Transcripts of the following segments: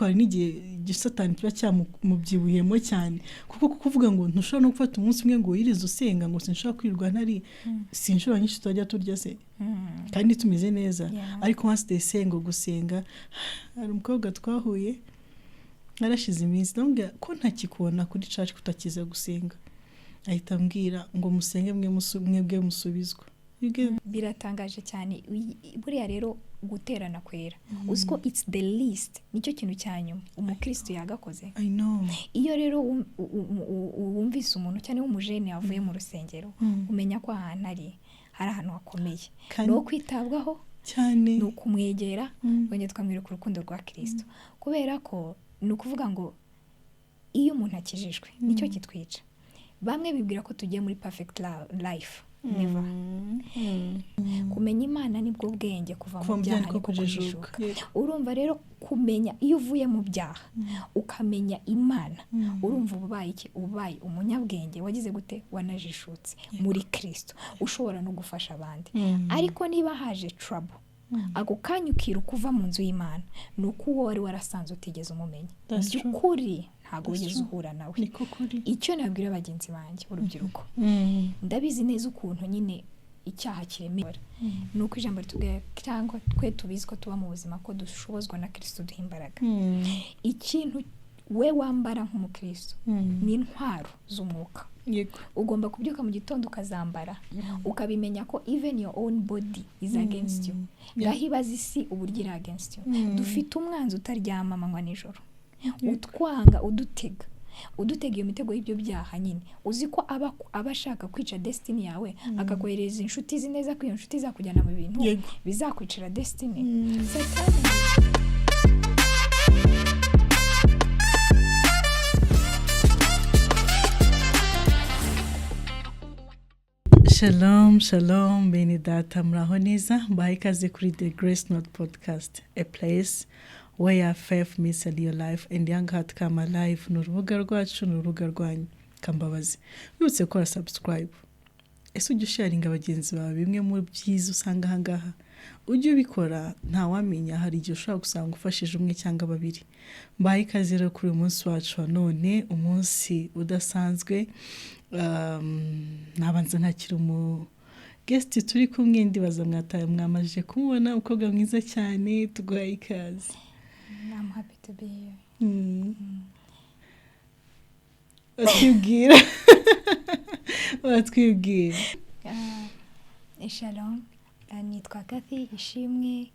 Ariko hari n'igihe igisatani kiba cyamubyibuyemo cyane, kuko kuvuga ngo ntushobora no gufata umunsi umwe ngo wirize usenga, ngo sinshobora kwirirwa ntari, si inshuro nyinshi tutajya turya se kandi tumeze neza? Ariko once they say ngo gusenga, hari umukobwa twahuye narashize iminsi, ndamubwira ko ntakikubona kuri church, kutakiza gusenga, ahita ambwira ngo musenge mwe mwebwe musubizwa. You get? Biratangaje cyane. Buriya rero guterana kwera, uzi ko it's the least, nicyo kintu cya nyuma umukristo yagakoze. I know. Iyo rero wumvise umuntu cyane w'umujene yavuye mu rusengero, umenya ko ahantu ari hari ahantu hakomeye, ni uwo kwitabwaho, cyane. ni ukumwegera, wongera tukamwereka urukundo rwa Kirisito, kubera ko ni ukuvuga ngo iyo umuntu akijijwe, nicyo kitwica. Bamwe bibwira ko tugiye muri perfect life. Never. Kumenya Imana nibwo bwenge, kuva Kuva mu mu byaha byaha niko niko kujijuka. kujijuka. Urumva rero, kumenya, iyo uvuye mu byaha ukamenya Imana, urumva uba ubaye iki? Ubaye umunyabwenge wagize gute? Wanajishutse muri Kirisito, ushobora no gufasha abandi. Ariko niba haje trouble, ako kanya ukiruka uva mu nzu y'Imana, ni uko uwo wari warasanze utigeze umumenya mu That's true. by'ukuri, ntabwo That's wigeze true. uhura nawe. Niko kuri. Icyo nabwira bagenzi banjye urubyiruko, ndabizi neza ukuntu nyine icyaha kiremera, ni uko ijambo ritubwira, cyangwa twe tubizi ko tuba mu buzima ko dushobozwa na Kirisito duha imbaraga. Ikintu we wambara nk'umukristo ni intwaro z'umwuka. Ugomba kubyuka mu gitondo ukazambara, ukabimenya ko even your own body is against you. Ngaho ibaze isi uburyo iri against you. Dufite umwanzi utaryama amanywa nijoro, utwanga, udutega, udutega iyo mitego y'ibyo byaha nyine. Uzi ko aba ashaka kwica destiny yawe, akakohereza inshuti izi neza ko iyo nshuti izakujyana mu bintu bizakwicira destiny. Satani. Shalom, shalom, bene data, muraho neza? Mbahaye ikaze kuri The Grace Note Podcast, a place where faith meets a real life and young heart come alive. Ni urubuga rwacu, ni urubuga rwanyu. Kambabazi, wibutse gukora subscribe. Ese ujya usharinga bagenzi bawe bimwe mu byiza usanga aha ngaha? Ujye ubikora, ntawamenya, hari igihe ushobora gusanga ufashije umwe cyangwa babiri. Mbahaye ikaze rero kuri uyu munsi wacu wa none, umunsi udasanzwe. Nabanza nkakira umu guest turi kumwe, ndibaza mwataye mwamajije kumubona, umukobwa mwiza cyane, tuguhaye ikaze. I'm happy to be here. Watwibwira, watwibwira? Shalom. Nitwa Kathy Ishimwe,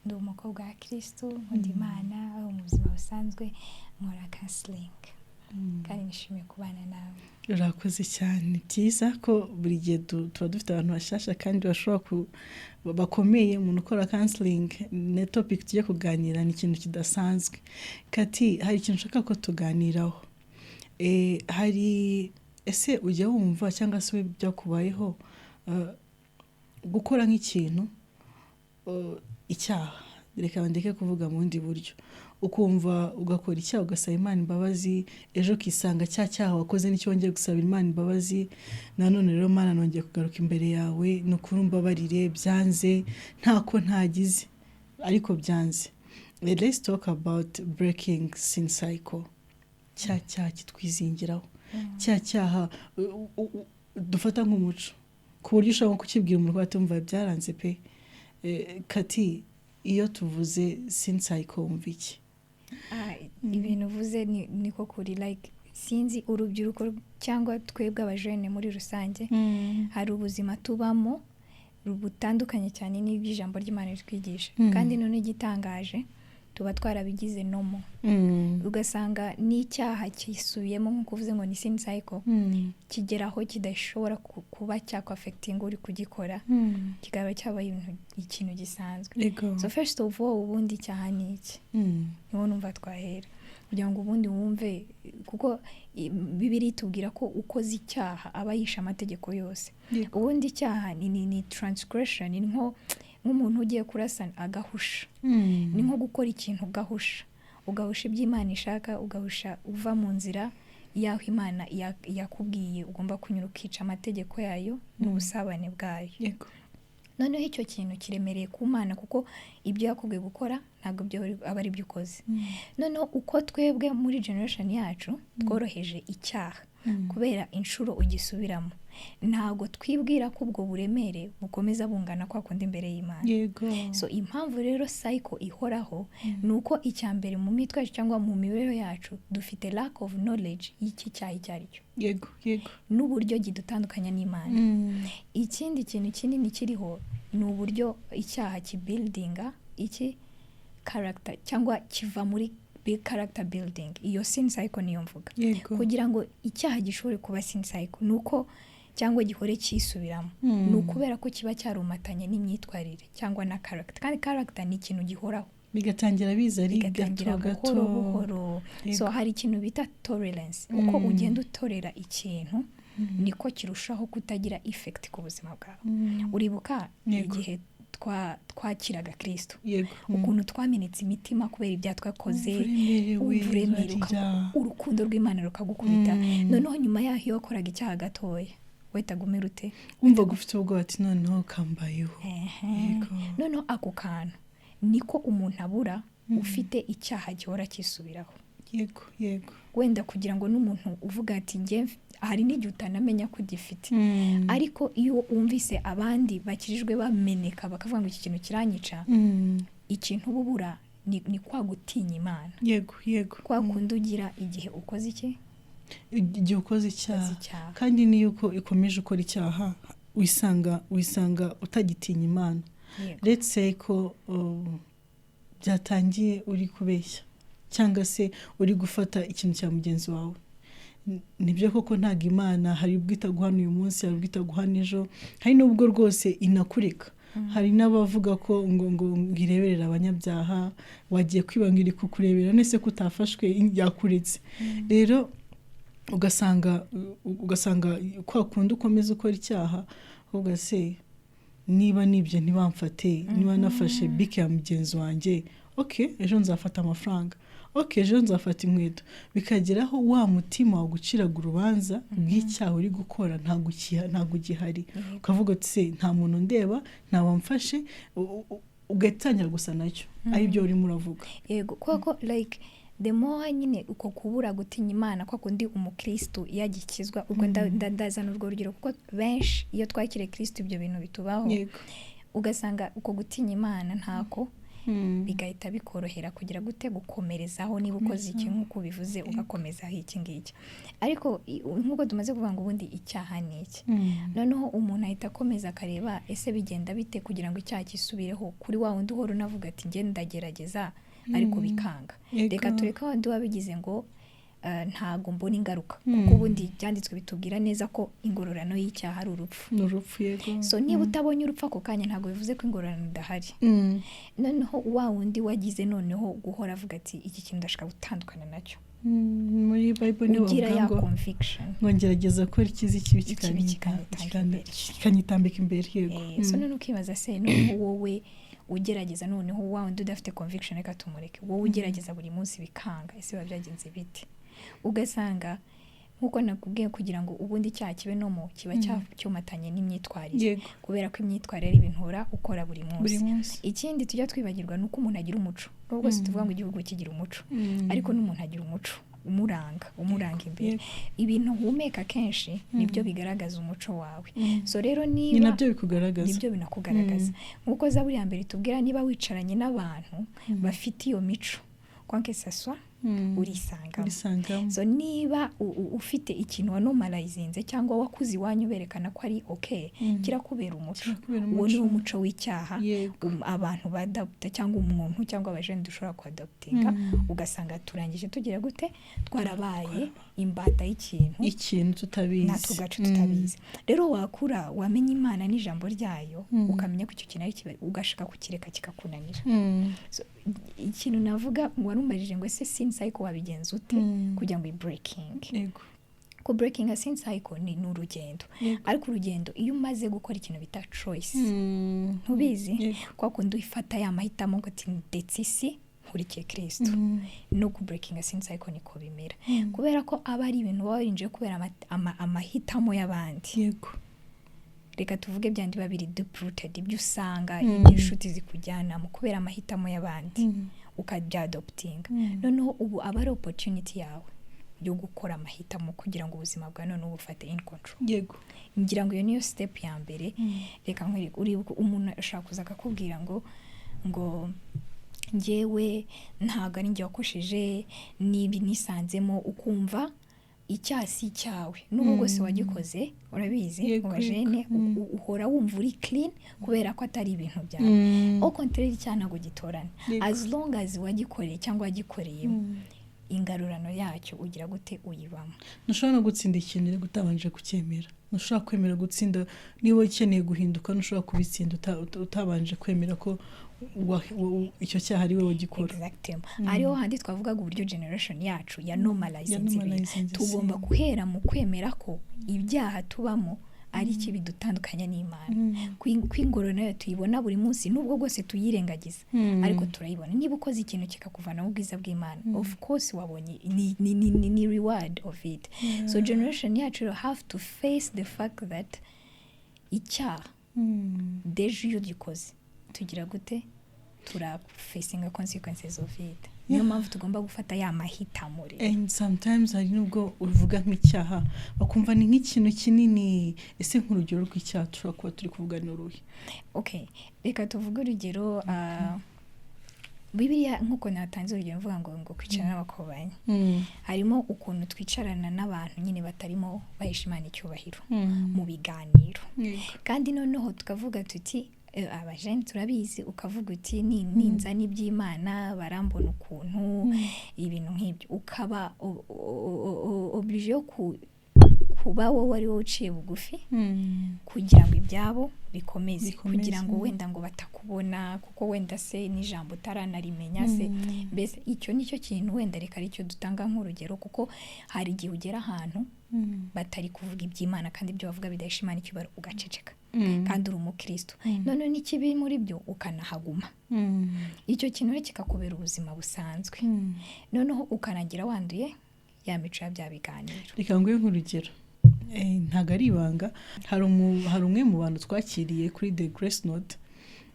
ndi umukobwa wa Kristo, nkunda Imana, aho mu buzima busanzwe nkora counseling, kandi nishimiye kubana nawe. Urakoze cyane. Ni byiza ko buri gihe tuba dufite abantu bashyashya kandi bashobora ku bakomeye. Umuntu ukora counseling na topic tujya kuganira ni ikintu kidasanzwe. Kati, hari ikintu nshaka ko tuganiraho. Hari ese ujya wumva, cyangwa se we byakubayeho, gukora nk'ikintu, icyaha, reka ndeke kuvuga mu bundi buryo, ukumva ugakora icyaha, ugasaba Imana imbabazi, ejo ukisanga cya cyaha wakoze nicyo wongeye gusaba Imana imbabazi nanone? Rero Mana, nongeye kugaruka imbere yawe, ni ukuri umbabarire, byanze, ntako ntagize ariko byanze. Let's talk about breaking sin cycle, cya cyaha kitwizingiraho, cya cyaha dufata nk'umuco, ku buryo ushobora kukibwira umuntu atumva, byaranze pe. Kati, iyo tuvuze sin cycle wumva iki? Ibintu uvuze niko kuri. Like, sinzi, urubyiruko cyangwa twebwe abajene muri rusange, hari ubuzima tubamo butandukanye cyane n'iby'ijambo ry'Imana ritwigisha. Kandi none igitangaje, tuba twarabigize normal, ugasanga n'icyaha kisubiyemo, nk'uko uvuze ngo ni sin cycle, kigera aho kidashobora kuba cyakwaffectinga uri kugikora, kikaba cyabaye ikintu gisanzwe. So first of all, ubundi icyaha ni iki? Niho numva twahera kugira ngo ubundi wumve, kuko Bibiliya itubwira ko ukoze icyaha aba yishe amategeko yose. Ubundi icyaha ni transgression, ni nk'umuntu ugiye kurasa agahusha, ni nko gukora ikintu ugahusha, ugahusha ibyo Imana ishaka, ugahusha uva mu nzira y'aho Imana yakubwiye ugomba kunyura, ukica amategeko yayo n'ubusabane bwayo. Noneho icyo kintu kiremereye ku Mana, kuko ibyo yakubwiye gukora ntabwo byo aba ari byo ukoze. Noneho uko twebwe muri generation yacu tworoheje icyaha kubera inshuro ugisubiramo, ntabwo twibwira ko ubwo buremere bukomeza bungana kwa kundi imbere y'Imana. So impamvu rero cycle ihoraho ni uko icya mbere, mu mitwe yacu cyangwa mu mibereho yacu, dufite lack of knowledge y'iki cyaha icyo ari cyo yego yego n'uburyo gidutandukanya n'Imana. Ikindi kintu kinini kiriho ni uburyo icyaha kibuildinga iki character, cyangwa kiva muri big character building. Iyo sin cycle niyo mvuga. Kugira ngo icyaha gishobore kuba sin cycle ni uko, cyangwa gihore cyisubiramo, ni ukubera ko kiba cyarumatanye n'imyitwarire cyangwa na character, kandi character ni ikintu gihoraho. Bigatangira biza ari Bigatangira gato gato. buhoro buhoro. So hari ikintu bita tolerance. Uko ugenda utorera ikintu, niko kirushaho kutagira effect ku buzima bwawe. Uribuka igihe twakiraga Kristo, ukuntu twamenetse imitima kubera ibyaha twakoze, Uremerewe, wumva uremerewe, urarira. urukundo rw'Imana rukagukubita. Noneho nyuma yaho, iyo wakoraga icyaha gatoya, wahitaga umera ute? Wumvaga ufite ubwoba, ati noneho kambayeho. Noneho ako kantu niko umuntu abura ufite icyaha gihora kisubiraho. yego yego Wenda kugira ngo n'umuntu uvuga ati njye hari n'igihe utanamenya ko ugifite, ariko iyo wumvise abandi bakijijwe bameneka bakavuga ngo iki kintu kiranyica, ikintu uba ubura ni kwa gutinya Imana, yego yego kwa kundi ugira igihe ukoze iki? Igihe ukoze icyaha. Ukoze icyaha. Kandi niyo uko ikomeje ukora icyaha, wisanga utagitinya Imana. Let's say ko byatangiye uri kubeshya cyangwa se uri gufata ikintu cya mugenzi wawe. Nibyo koko, ntabwo Imana, hari ubwo itaguhana uyu munsi, hari ubwo itaguhana ejo, hari n'ubwo rwose inakureka. Hari n'abavuga ko ngo ireberera abanyabyaha. Wagiye kwiba ngo iri kukurebera, nese ko utafashwe yakuretse? Rero ugasanga kwa kundi ukomeza ukora icyaha, uvuga se niba nibyo ntibamfate, niba nafashe bike ya mugenzi wanjye, ok, ejo nzafata amafaranga, ok, ejo nzafata inkweto, bikageraho wa mutima waguciraga urubanza rw'icyaha uri gukora ntabwo ugihari. Ukavuga uti se nta muntu ndeba, ntawamfashe, ugatangira gusa nacyo ari byo urimo uravuga. Yego, kuko like the more nyine uko kubura gutinya Imana kwa kundi umukristu iyo agikizwa, ubwo ndazana urwo rugero kuko benshi iyo twakiriye Kristu ibyo bintu bitubaho, ugasanga uko gutinya Imana ntako, bigahita bikorohera kugira gute? Gukomerezaho. Niba ukoze iki, nk'uko ubivuze, ugakomezaho iki ngiki. Ariko nk'uko tumaze kuvuga ngo ubundi icyaha ni iki, noneho umuntu ahita akomeza akareba ese bigenda bite kugira ngo icyaha kisubireho kuri wa wundi uhora unavuga ati njye ndagerageza ariko bikanga. Reka tureke wa wundi wabigize ngo ntago mbona ingaruka, kuko ubundi ibyanditswe bitubwira neza ko ingororano y'icyaha ari urupfu. Ni urupfu, yego. So niba utabonye urupfu ako kanya, ntabwo bivuze ko ingororano idahari. Noneho wa wundi wagize noneho guhora avuga ati iki kintu ndashaka gutandukana nacyo, Muri Bible niho ugira bavuga ya ngo conviction, ngo ngerageza gukora icyiza, ikibi ikibi kikanyitanga imbere. Kikanyitambika imbere, yego. So none ukibaza se noneho wowe ugerageza, noneho wa wundi udafite conviction reka tumureke, wowe ugerageza buri munsi bikanga, ese biba byagenze bite? Ugasanga nk'uko nakubwiye, kugira ngo ubundi icyaha kibe nomo, kiba cyomatanye n'imyitwarire, kubera ko imyitwarire ari ibintu uhora ukora buri munsi. Buri munsi. Ikindi tujya twibagirwa ni uko umuntu agira umuco. Nubwo si tuvuga ngo igihugu kigira umuco, ariko n'umuntu agira umuco umuranga imbere. Ibintu uhumeka kenshi nibyo bigaragaza umuco wawe. So rero Ni niba nabyo bikugaragaza. Nibyo binakugaragaza, nk'uko Zaburi ya mbere itubwira, niba wicaranye n'abantu bafite iyo mico, quoi que ce soit, urisangamo. Urisangamo. So niba ufite ikintu wanormalizinze cyangwa wakuze iwanyu berekana ko ari okay, kirakubera umuco. Kirakubera Uwo ni umuco. wo muco w'icyaha. Abantu badapta cyangwa umuntu cyangwa abajene dushobora kuadoptinga, ugasanga turangije tugira gute? Twarabaye imbata y'ikintu ikintu tutabizi. Natwe ubwacu tutabizi. Rero wakura wamenya Imana n'ijambo ryayo, ukamenya ko icyo kintu ari kibi, ugashaka kukireka kikakunanira. So, ikintu navuga, warumbajije ngo ese sin cycle wabigenza ute kugira ngo breaking? Ko breaking a sin cycle ni urugendo, ariko urugendo iyo umaze gukora ikintu bita choice, ntubizi, kwa kundi ufata ya mahitamo ngo ati ndetse isi nkurikiye Kristo, no ku breaking a sin cycle niko bimera, kubera ko aba ari ibintu baba warinjiye kubera amahitamo y'abandi. Reka tuvuge byandi babiri deep rooted, ibyo usanga, ibyo inshuti zikujyanamo kubera amahitamo y'abandi, ukabyadoptinga. Noneho ubu aba ari opportunity yawe yo gukora amahitamo kugira ngo ubuzima bwawe noneho ubufate in control. Ngira ngo iyo niyo step ya mbere. Reka nkwereke, uribuka umuntu ashobora kuza akakubwira ngo njyewe ntabwo ari njye wakosheje, n'ibi nisanzemo, ukumva icyaha si icyawe n'ubwo bwose wagikoze. Urabizi, mu bajene uhora wumva uri clean kubera ko atari ibintu byawe. Au contraire, icyaha ntabwo gitorana. As long as wagikoreye cyangwa wagikoreyemo, ingarurano yacyo ugira gute? Uyibamo. Ntushobora no gutsinda ikintu ariko utabanje kucyemera. Ntushobora kwemera gutsinda niba ukeneye guhinduka. Ntushobora kubitsinda utabanje kwemera ko icyo cyaha ari wowe ugikora. Exactement. Ariho handi twavugaga uburyo generation yacu ya normalizinze ibintu. Normalizinze. Tugomba guhera mu kwemera ko ibyaha tubamo ari iki bidutandukanya n'Imana, kw'ingororano nayo tuyibona buri munsi, nubwo bwose tuyirengagiza, ariko turayibona. Niba ukoze ikintu kikakuvana mu bwiza bw'Imana, of course wabonye ni reward of it. So generation yacu rero have to face the fact that icyaha déjà iyo ugikoze, tugira gute? Tura facinga consequences of it. Niyo mpamvu tugomba gufata ya mahitamo rero. And sometimes hari nubwo uvuga nk'icyaha bakumva ni nk'ikintu kinini. Ese nk'urugero rw'icyaha dushobora kuba turi kuvuga ni uruhe? Okay, reka tuvuge urugero. Bibiliya, nk'uko natanze urugero mvuga ngo kwicarana n'abakobanyi, harimo ukuntu twicarana n'abantu nyine batarimo bahesha Imana icyubahiro mu biganiro. Kandi noneho tukavuga tuti abajene turabizi, ukavuga uti ninzana iby'Imana barambona ukuntu, ibintu nk'ibyo, ukaba obligé yo kuba wowe ari wowe uciye bugufi kugira ngo ibyabo bikomeze, Bikomeze. kugira ngo wenda ngo batakubona, kuko wenda se n'ijambo utaranarimenya se. Mbese icyo ni cyo kintu wenda reka aricyo dutanga nk'urugero, kuko hari igihe ugera ahantu batari kuvuga iby'Imana kandi ibyo bavuga bidahesha Imana icyubahiro, ugaceceka kandi uri umukristo. Noneho n'ikibi muri byo ukanahaguma, icyo kintu rero kikakubera ubuzima busanzwe, noneho ukarangira wanduye ya mico ya bya biganiro. Reka nguhe nk'urugero. Ntabwo ari ibanga, hari umwe mu bantu twakiriye kuri The Grace Note,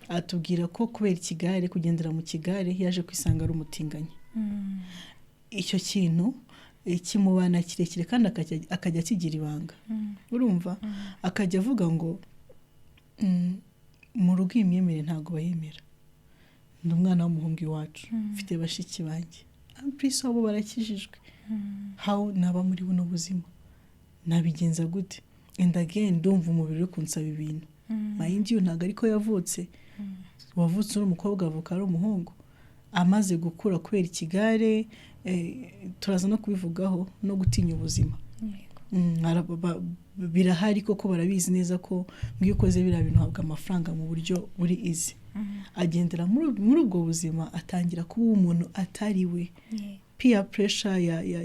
atubwira ko kubera ikigare, kugendera mu kigare, yaje kwisanga ari umutinganyi. Icyo kintu kimubana kirekire kandi akajya akigira ibanga. Urumva, akajya avuga ngo mu rugo iyi myemerere ntabwo bayemera, ndi umwana w'umuhungu iwacu, mfite bashiki banjye, ampurisi wabo barakijijwe, how naba muri buno buzima? Nabigenza gute? And again, ndumva umubiri uri kunsaba ibintu. Mind you, ntabwo ariko yavutse. Wavutse uri umukobwa, avuka ari umuhungu. Amaze gukura, kubera ikigare, turaza no kubivugaho, no gutinya ubuzima. Birahari koko, barabizi neza ko nk'iyo ukoze biriya bintu uhabwa amafaranga mu buryo buri easy. Agendera muri ubwo buzima, atangira kuba umuntu atari we. Peer pressure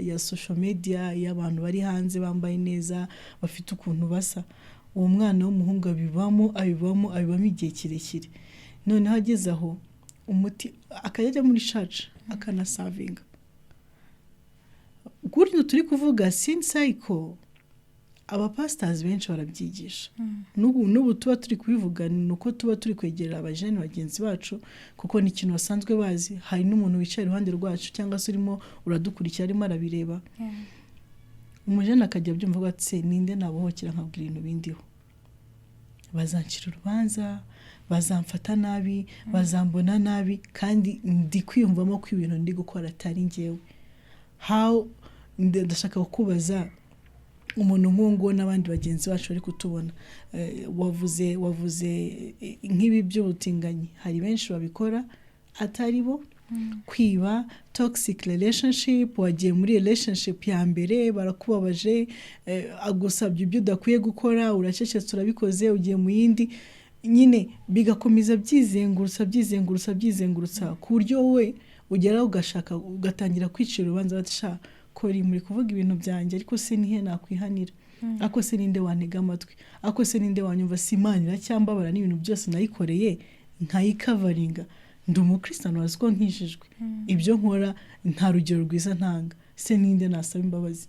ya social media, y'abantu bari hanze bambaye neza, bafite ukuntu basa. Uwo mwana w'umuhungu abibamo, abibamo, abibamo igihe kirekire. Noneho ageze aho umuti akajya ajya muri church akanaservinga. Gutyo turi kuvuga sin cycle, abapasitazi benshi barabyigisha. N'ubu tuba turi kubivuga ni uko tuba turi kwegera abajene bagenzi bacu, kuko ni ikintu basanzwe bazi. Hari n'umuntu wicaye iruhande rwacu cyangwa se urimo uradukurikira arimo arabireba. Umujene akajya abyumva avuga ati: "Se ninde nabohokera nkabwira ibintu bindiho? Bazancira urubanza, bazamfata nabi, bazambona nabi, kandi ndi kwiyumvamo ko ibintu ndi gukora atari njyewe." How ndashaka kukubaza, umuntu nk'uwo nguwo n'abandi bagenzi bacu bari kutubona, wavuze nk'ibi by'ubutinganyi, hari benshi babikora atari bo, kwiba, toxic relationship, wagiye muri relationship ya mbere barakubabaje, agusabye ibyo udakwiye gukora, uracecetse, urabikoze, ugiye mu yindi, nyine bigakomeza byizengurutsa, byizengurutsa, byizengurutsa, ku buryo wowe ugeraho ugashaka ugatangira kwicira urubanza, bati: "Sha kori muri kuvuga ibintu byanjye, ariko se nihe nakwihanira? Ariko se ninde wantega amatwi? Ariko se ninde wanyumva? Si Imana iracyambabara n'ibintu byose nayikoreye nkayikavaringa? Ndi umukristo, wazi ko nkijijwe, ibyo nkora nta rugero rwiza ntanga. Se ninde nasaba imbabazi?"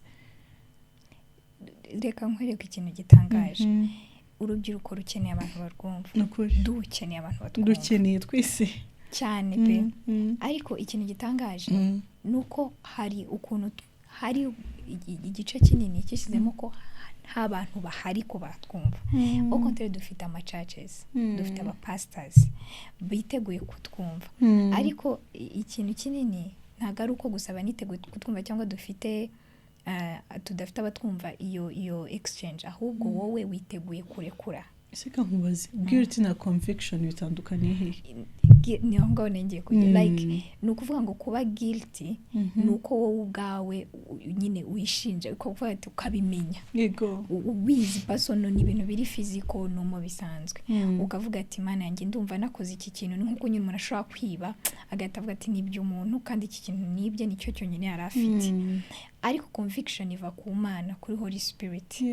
Reka nkwereke ikintu gitangaje. Urubyiruko rukeneye abantu barwumva. Ni ukuri. Dukeneye abantu batwumva. Dukeneye twese. Cyane pe. Ariko ikintu gitangaje ni uko hari ukuntu hari igice kinini kishyizemo ko nta bantu bahari ko batwumva. Au contraire, dufite ama churches, dufite aba pastors biteguye kutwumva. Ariko ikintu kinini ntabwo ari uko gusa baniteguye kutwumva cyangwa dufite tudafite abatwumva, iyo exchange, ahubwo wowe witeguye kurekura. Ese ka nkubaze, guilt na conviction bitandukaniye hehe? Ni aho ngaho ngiye kujya. Like, ni ukuvuga ngo kuba guilty ni uko wowe ubwawe nyine wishinja, ukavuga ati, ukabimenya, ubizi personal, ni ibintu biri physical, no mu bisanzwe, ukavuga ati: "Mana yanjye, ndumva nakoze iki kintu." Ni nk'uko nyine umuntu ashobora kwiba, agahita avuga ati: "Nibye umuntu, kandi iki kintu nibye nicyo cyonyine yari afite." Ariko conviction iva ku Mana, kuri Holy Spirit,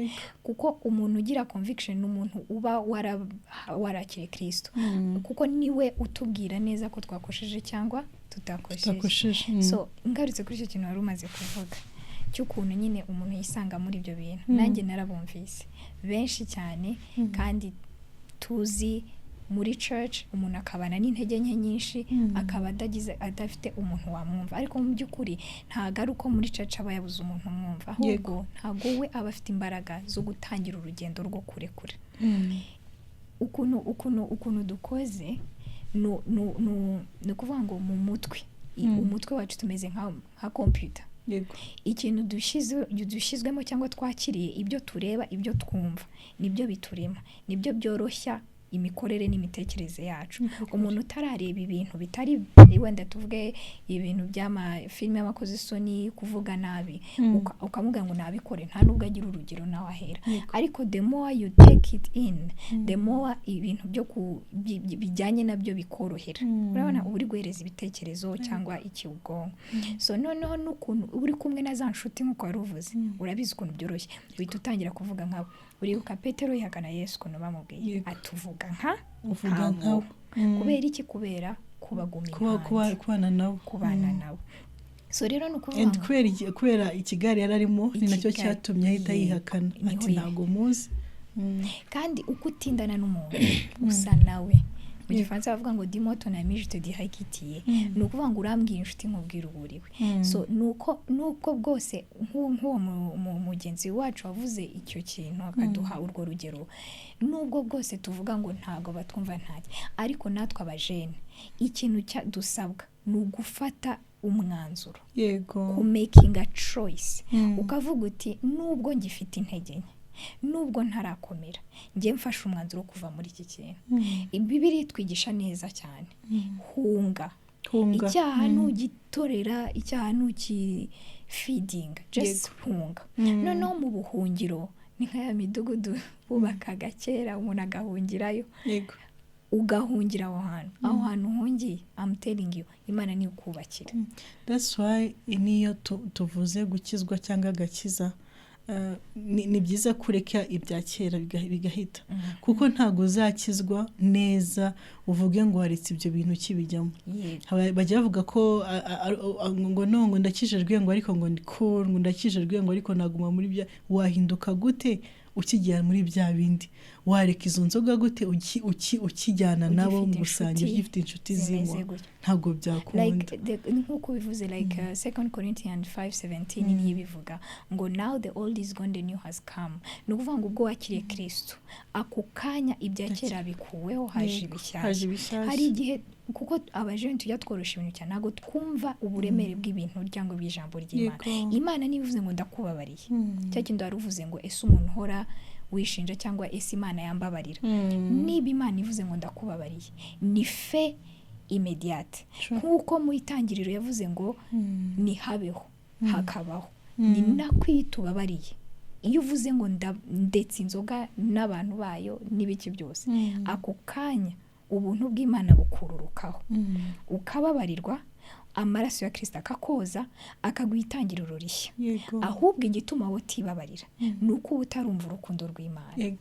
kuko umuntu ugira conviction ni umuntu uba warakiriye Kristo, kuko niwe utubwira neza ko twakosheje cyangwa tutakosheje. Tutakosheje. So ngarutse kuri icyo kintu wari umaze kuvuga cy'ukuntu nyine umuntu yisanga muri ibyo bintu, nanjye narabumvise benshi cyane, kandi tuzi muri church, umuntu akabana n'intege nke nyinshi, akaba adagize, adafite umuntu wamwumva. Ariko mu by'ukuri ntabwo ari uko muri church aba yabuze umuntu umwumva, ahubwo ntabwo we aba afite imbaraga zo gutangira urugendo rwo kurekura. Ukuntu dukoze ni ukuvuga ngo mu mutwe, umutwe wacu tumeze nka computer. Ikintu dushyizwemo cyangwa twakiriye, ibyo tureba, ibyo twumva, nibyo biturema, nibyo byoroshya imikorere n'imitekerereze yacu. Umuntu utarareba ibintu bitari, wenda tuvuge ibintu by'amafilime y'amakozisoni, kuvuga nabi, ukamubwira ngo nabikore, nta nubwo agira urugero nawe ahera. Ariko the more you take it in, the more ibintu byo bijyanye nabyo bikorohera. Urabona uba uri guhereza ibitekerezo cyangwa iki ubwonko. So noneho n'ukuntu uba uri kumwe na za nshuti, nk'uko wari uvuze, urabizi ukuntu byoroshye, uhita utangira kuvuga nkabo. Uribuka Petero yihakana Yesu, ukuntu bamubwiye atuvuga nka Uvuga nkabo. nkabo. Kubera iki? Kubera kubaguma iruhande, kubana nabo. Kubana nabo. So rero ni ukuvuga And ngo kubera ikigare yari arimo, ni nacyo Ikigare, cyatumye ahita yihakana, niho ati: "Ntabwo muzi." Kandi uko utindana n'umuntu usa nawe, mu Gifaransa bavuga ngo: "Dis-moi ton ami, je te dirai qui tu es." Ni ukuvuga ngo urambwira inshuti, nkubwira uwo uriwe. So nuko nuko bwose nk'uwo mugenzi wacu wavuze icyo kintu, akaduha urwo rugero, nubwo bwose tuvuga ngo ntabwo batwumva, ntajya, ariko natwe abajene ikintu dusabwa ni ugufata umwanzuro, ku making a choice, ukavuga uti: "Nubwo ngifite intege nke, nubwo ntarakomera, njye mfashe umwanzuro wo kuva muri iki kintu." Bibiliya itwigisha neza cyane: hunga. Hunga. Icyaha ntugitorera, icyaha ntukifidinga, just hunga. Noneho mu buhungiro ni nka ya midugudu bubakaga kera, umuntu agahungirayo, ugahungira aho hantu. Aho hantu uhungiye, I'm telling you, Imana niyo ukubakira. That's why niyo tuvuze gukizwa cyangwa agakiza, ni byiza kureka ibya kera bigahita, kuko ntabwo uzakizwa neza uvuge ngo waretse ibyo bintu ukibijyamo. Bajya bavuga ko ngo no ngo ndakijijwe, ngo ariko ngo ni cool, ngo ndakijijwe, ngo ariko naguma muri bya. Wahinduka gute ukigera muri bya bindi? Wareka izo nzoga gute ukijyana nabo mu Ugifite gusangira, inshuti ugifite inshuti zimeze zinywa? gutyo. Ntabwo byakunda. Like nk'uko ubivuze, like Second Corinthians 5:17 niyo ibivuga ngo: "Now the old is gone, the new has come." Ni ukuvuga ngo ubwo wakiriye Kristo, ako kanya ibya kera bikuweho, haje ibishyashya. Haje ibishyashya. Hari igihe, kuko abajene tujya tworosha ibintu cyane, ntabwo twumva uburemere bw'ibintu cyangwa bw'ijambo ry'Imana. Imana niba ivuze ngo ndakubabariye, cya kindi wari uvuze ngo ese umuntu uhora wishinja cyangwa ese Imana yambabarira, niba Imana ivuze ngo ndakubabariye, ni fait immédiate. Nk'uko mu itangiriro yavuze ngo nihabeho, hakabaho, ni nako iyo tubabariye, iyo uvuze ngo ndetse inzoga n'abantu bayo n'ibiki byose, ako kanya ubuntu bw'Imana bukururukaho, ukababarirwa, amaraso ya Kirisita akakoza, akaguha itangiriro rishya. Ahubwo igituma wowe utibabarira ni uko uba utarumva urukundo rw'Imana,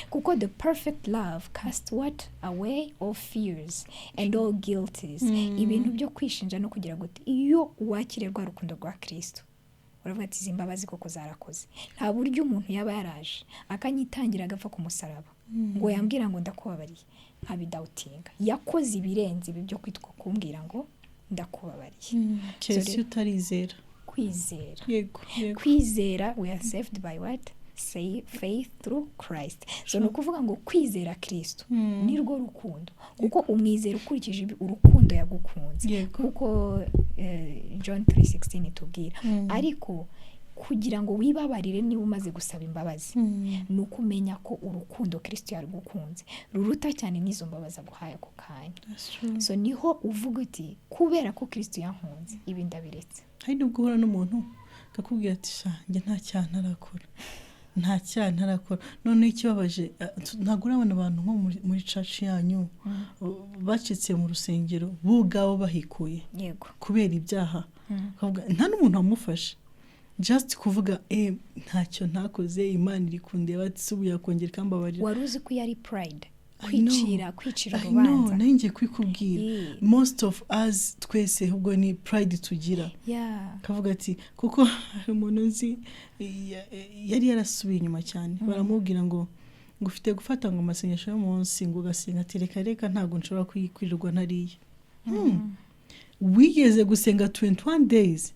kuko the perfect love cast what away all fears and all guilties, ibintu byo kwishinja no kugira gute. Iyo wakiriye rwa rukundo rwa Kirisito. Uravuga ati: "Izi mbabazi koko zarakoze." Nta buryo umuntu yaba yaraje akanyitangira, agapfa ku musaraba, ngo yambwira ngo "Ndakubabariye," nkabidoubtinga. Yakoze ibirenze ibi byo kwitwa kumbwira ngo "Ndakubabariye." Keretse iyo utarizera. Kwizera. yego. Kwizera, we are saved by what? Say faith through Christ. So ni ukuvuga ngo kwizera Kristo ni rwo rukundo, kuko umwizera ukurikije urukundo yagukunze, nk'uko John 3:16 itubwira. Ariko kugira ngo wibabarire, niba umaze gusaba imbabazi, ni uko umenya ko urukundo Kristo yarugukunze ruruta cyane n'izo mbabazi aguhaye ako kanya. That's true. So niho uvuga uti: "Kubera ko Kristo yankunze, ibi ndabiretse." Hari n'ubwo uhura n'umuntu akakubwira ati: "Sha, njye nta cyaha ntarakora, nta cyaha ntarakora." Noneho ikibabaje, ntabwo urabona abantu nko muri church yanyu bacitse mu rusengero bo ubwabo bahikuye kubera ibyaha? Ukavuga, nta n'umuntu wamufashe, just kuvuga "Ntacyo ntakoze, Imana iri kundeba," ati: "Si ubu yakongera ikambabarira?" Wari uzi ko iyo ari pride? I know. Kwicira I know, urubanza. Nayo ngiye kwikubwira. Most of us, twese ahubwo ni pride tugira. Kavuga ati, kuko hari umuntu nzi yari yarasubiye inyuma cyane, baramubwira ngo ufite gufata ngo amasengesho y'umunsi, ngo ugasenga, ati: "Reka reka, ntabwo nshobora kwirirwa ntariye." Wigeze gusenga 21 days,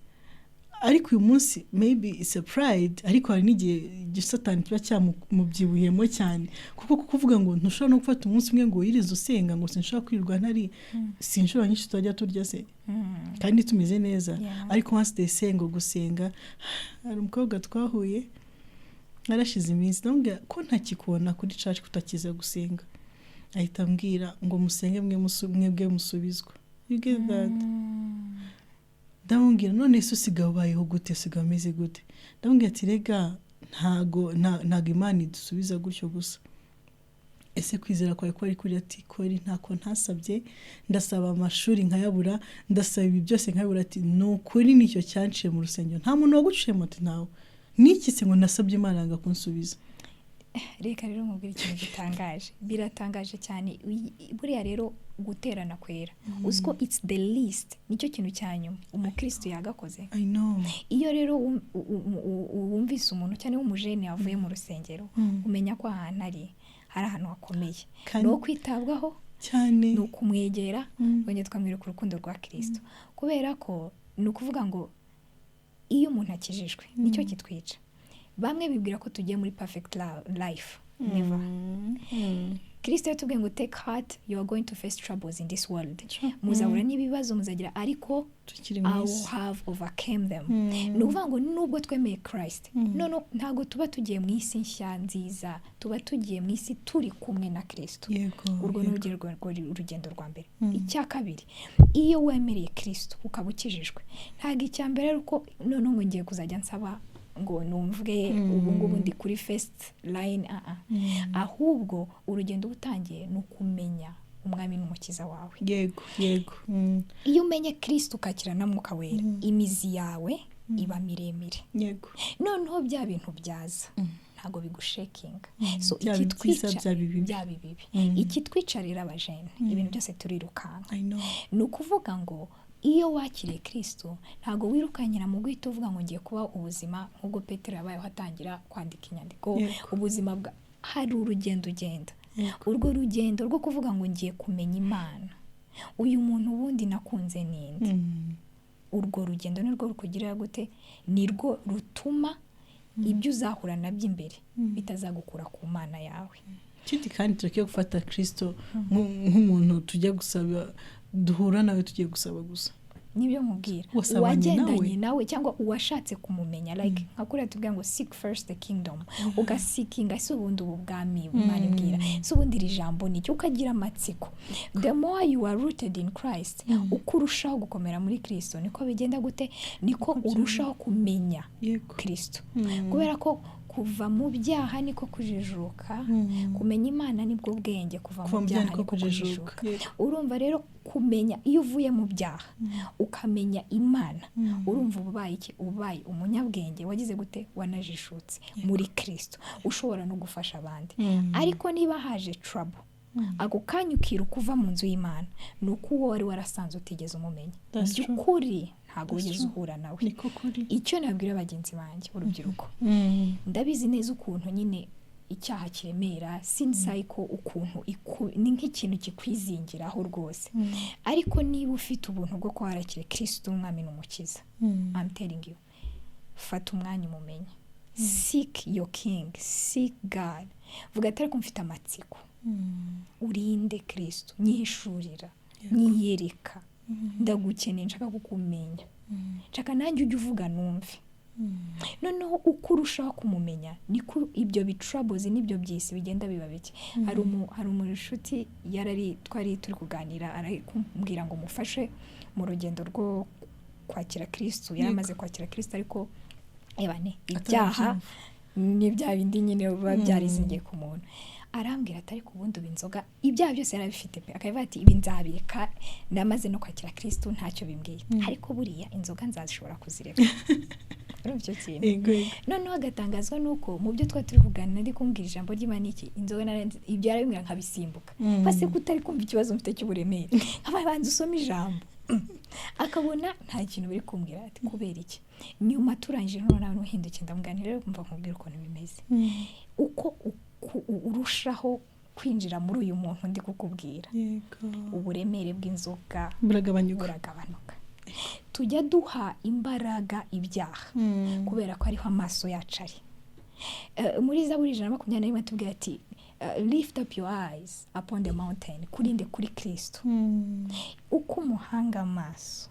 ariko uyu munsi maybe it's a pride, ariko hari n'igihe igisatani kiba cyamubyibuyemo cyane, kuko kuvuga ngo ntushobora no gufata umunsi umwe ngo wirize usenga, ngo "Sinshobora kwirirwa ntari," si inshuro nyinshi tutajya turya se kandi tumeze neza? Ariko once they say ngo gusenga, hari umukobwa twahuye narashize iminsi, ndamubwira ko ntakikubona kuri church, kutakiza gusenga, ahita ambwira ngo "Musenge mwe mwebwe musubizwa." You get that? Ndamubwira: "None se usigaye ubayeho gute? Usigaye umeze gute?" Ndamubwira ati: "Rega ntago Imana idusubiza gutyo gusa. Ese kwizera kwawe ko ari kuri?" Ati: "Kori ntako ntasabye, ndasaba amashuri nkayabura, ndasaba ibi byose nkayabura." Ati: "Ni ukuri nicyo cyanciye mu rusengero." "Nta muntu waguciyemo?" Ati: "Ntawe." "Niki se?" Ngo "Nasabye Imana yanga kunsubiza." Reka rero mubwire ikintu gitangaje, biratangaje cyane. Buriya rero guterana kwera, uzi ko it's the least, nicyo kintu cya nyuma umukristo yagakoze. I know. Iyo rero wumvise umuntu cyane w'umujene wavuye mu rusengero, umenya ko ahantu ari hari ahantu hakomeye, ni uwo kwitabwaho, cyane. ni ukumwegera, wongera tukamwereka urukundo rwa Kirisito. Kubera ko ni ukuvuga ngo iyo umuntu akijijwe, nicyo kitwica. Bamwe bibwira ko tugiye muri perfect life. Never. Kirisito yatubwiye ngo: "Take heart, you are going to face troubles in this world." Muzahura n'ibibazo, muzagira, ariko tukiri mu I isi. have overcame them. Ni ukuvuga ngo nubwo twemeye Christ, none ntabwo tuba tugiye mu isi nshya nziza, tuba tugiye mu isi turi kumwe na Kirisito. Urwo ni urugendo rwa mbere. Icya kabiri, iyo wemereye Kirisito ukaba ukijijwe, ntabwo icya mbere ari uko noneho ngo ngiye kuzajya nsaba ngo numve ubu ngubu ndi kuri first line. Ahubwo urugendo uba utangiye ni ukumenya Umwami n'Umukiza wawe. yego. Iyo umenye Kirisito, ukakira na Mwuka Wera, imizi yawe iba miremire. Noneho bya bintu byaza ntabwo bigushakinga. So Byaba ibyiza, ikitwica, byaba ibibi. Byaba ibibi. Ikitwica rero abajene, ibintu byose turirukanka. I know. Ni ukuvuga ngo iyo wakiriye Kirisito, ntabwo wirukanyira mu guhita uvuga ngo ngiye kuba ubuzima nk'ubwo Petero yabayeho atangira kwandika inyandiko. Ubuzima bwa hari urugendo ugenda, urwo rugendo rwo kuvuga ngo ngiye kumenya Imana, uyu muntu ubundi nakunze ninde? Urwo rugendo nirwo rukugirira gute? Nirwo rutuma ibyo uzahura nabyo imbere bitazagukura ku Mana yawe. Ikindi kandi, turekeye gufata Kirisito nk'umuntu tujya gusaba, duhura nawe tugiye gusaba gusa. Nibyo mubwira. Wasabanye Uwagendanye nawe. nawe cyangwa uwashatse kumumenya, like nka kuriya tubwira ngo "Seek first the kingdom," ugaseekinga: "Ese ubundi ubu bwami Imana ibwira, ese ubundi iri jambo ni iki?" Ukagira amatsiko. The more you are rooted in Christ, uko urushaho gukomera muri Kristo, niko bigenda gute? Niko urushaho kumenya Kristo. Kubera ko kuva mu byaha niko kujijuka, kumenya Imana nibwo bwenge, kuva Kuva mu mu byaha byaha niko niko kujijuka. kujijuka. Urumva rero, kumenya, iyo uvuye mu byaha ukamenya Imana, urumva uba ubaye iki? Ubaye umunyabwenge wagize gute? Wanajishutse muri Kristo, ushobora no gufasha abandi. Ariko niba haje trouble, ako kanya ukiruka uva mu nzu y'Imana, ni uko uwo wari warasanze utigeze umumenya. Mu That's true. by'ukuri ntabwo Ntabwo wigeze uhura nawe. Niko kuri. Icyo nabwira bagenzi banjye, urubyiruko, ndabizi neza ukuntu nyine icyaha kiremera, sin cycle, ukuntu ni nk'ikintu kikwizingiraho rwose. Ariko niba ufite ubuntu bwo kuba warakiriye Kirisitu umwami n'umukiza, I'm telling you, fata umwanya umumenye. Seek your King, seek God. Vuga ati: "Ariko mfite amatsiko, urinde Kirisitu? Nyihishurira, nyiyereka, ndagukeneye, nshaka kukumenya, nshaka nanjye ujye uvuga numve." Noneho uko urushaho kumumenya, niko ibyo bitroubles n'ibyo by'isi bigenda biba bike. Hari umushuti yarari twari turi kuganira, arikumbwira ngo mufashe mu rugendo rwo kwakira Kirisitu. Yari amaze kwakira Kirisitu, ariko ebane ibyaha ni bya bindi nyine biba byarizingiye ku muntu. Arambwira ati: "Ariko ubundi ubu inzoga," ibyaha byose yarabifite pe, akavuga ati: "Ibi nzabireka, namaze no kwakira Kirisitu, ntacyo bimbwiye, ariko buriya inzoga nzazishobora kuzireka?" Urumva icyo kintu? Yego. Noneho agatangazwa nuko mu byo twari turi kuganira ndi kumbwira ijambo ry'Imana, iki inzoga ibyo yarabimwira nkabisimbuka. Base ko utari kumva ikibazo mfite cy'uburemere, nkaba banza usome ijambo, akabona nta kintu biri kumbwira. Ati: "Kubera iki?" Nyuma turangije, noneho nawe ntuhinduke, ndamuganira rero, kumva nkubwira ukuntu bimeze. Uko urushaho kwinjira muri uyu muntu ndi kukubwira, uburemere bw'inzoga buragabanyuka. Buragabanuka. Tujya duha imbaraga ibyaha kubera ko ariho amaso yacu ari. Muri Zaburi 121 tubwira ati: "Lift up your eyes upon the mountain." Kurinde kuri Kristo. Uko umuhanga amaso,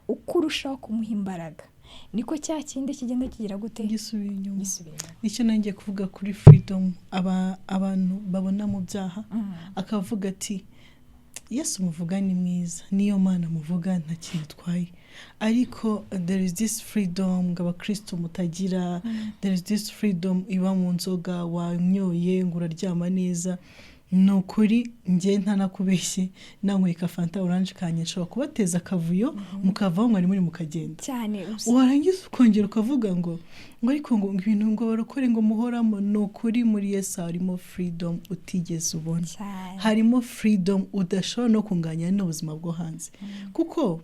uko urushaho kumuha imbaraga, niko cya kindi kigenda kigira gute? Gisubira inyuma. Gisubira inyuma. Nicyo nanjye kuvuga kuri freedom abantu babona mu byaha. Akavuga ati: "Yesu muvuga ni mwiza, niyo Mana muvuga nta kintu itwaye, ariko there is this freedom ngo abakristo mutagira. There is this freedom iba mu nzoga, wanyoye ngo uraryama neza." Ni ukuri, njye ntanakubeshye, nanyweye ka Fanta Orange kanjye, nshobora kubateza akavuyo mukavaho mwari muri mukagenda. Cyane. Warangiza ukongera ukavuga ngo ariko ngo ibintu ngo barokore ngo muhoramo. Ni ukuri, muri Yesu harimo freedom utigeze ubona. Harimo freedom udashobora no kunganya n'ubuzima bwo hanze, kuko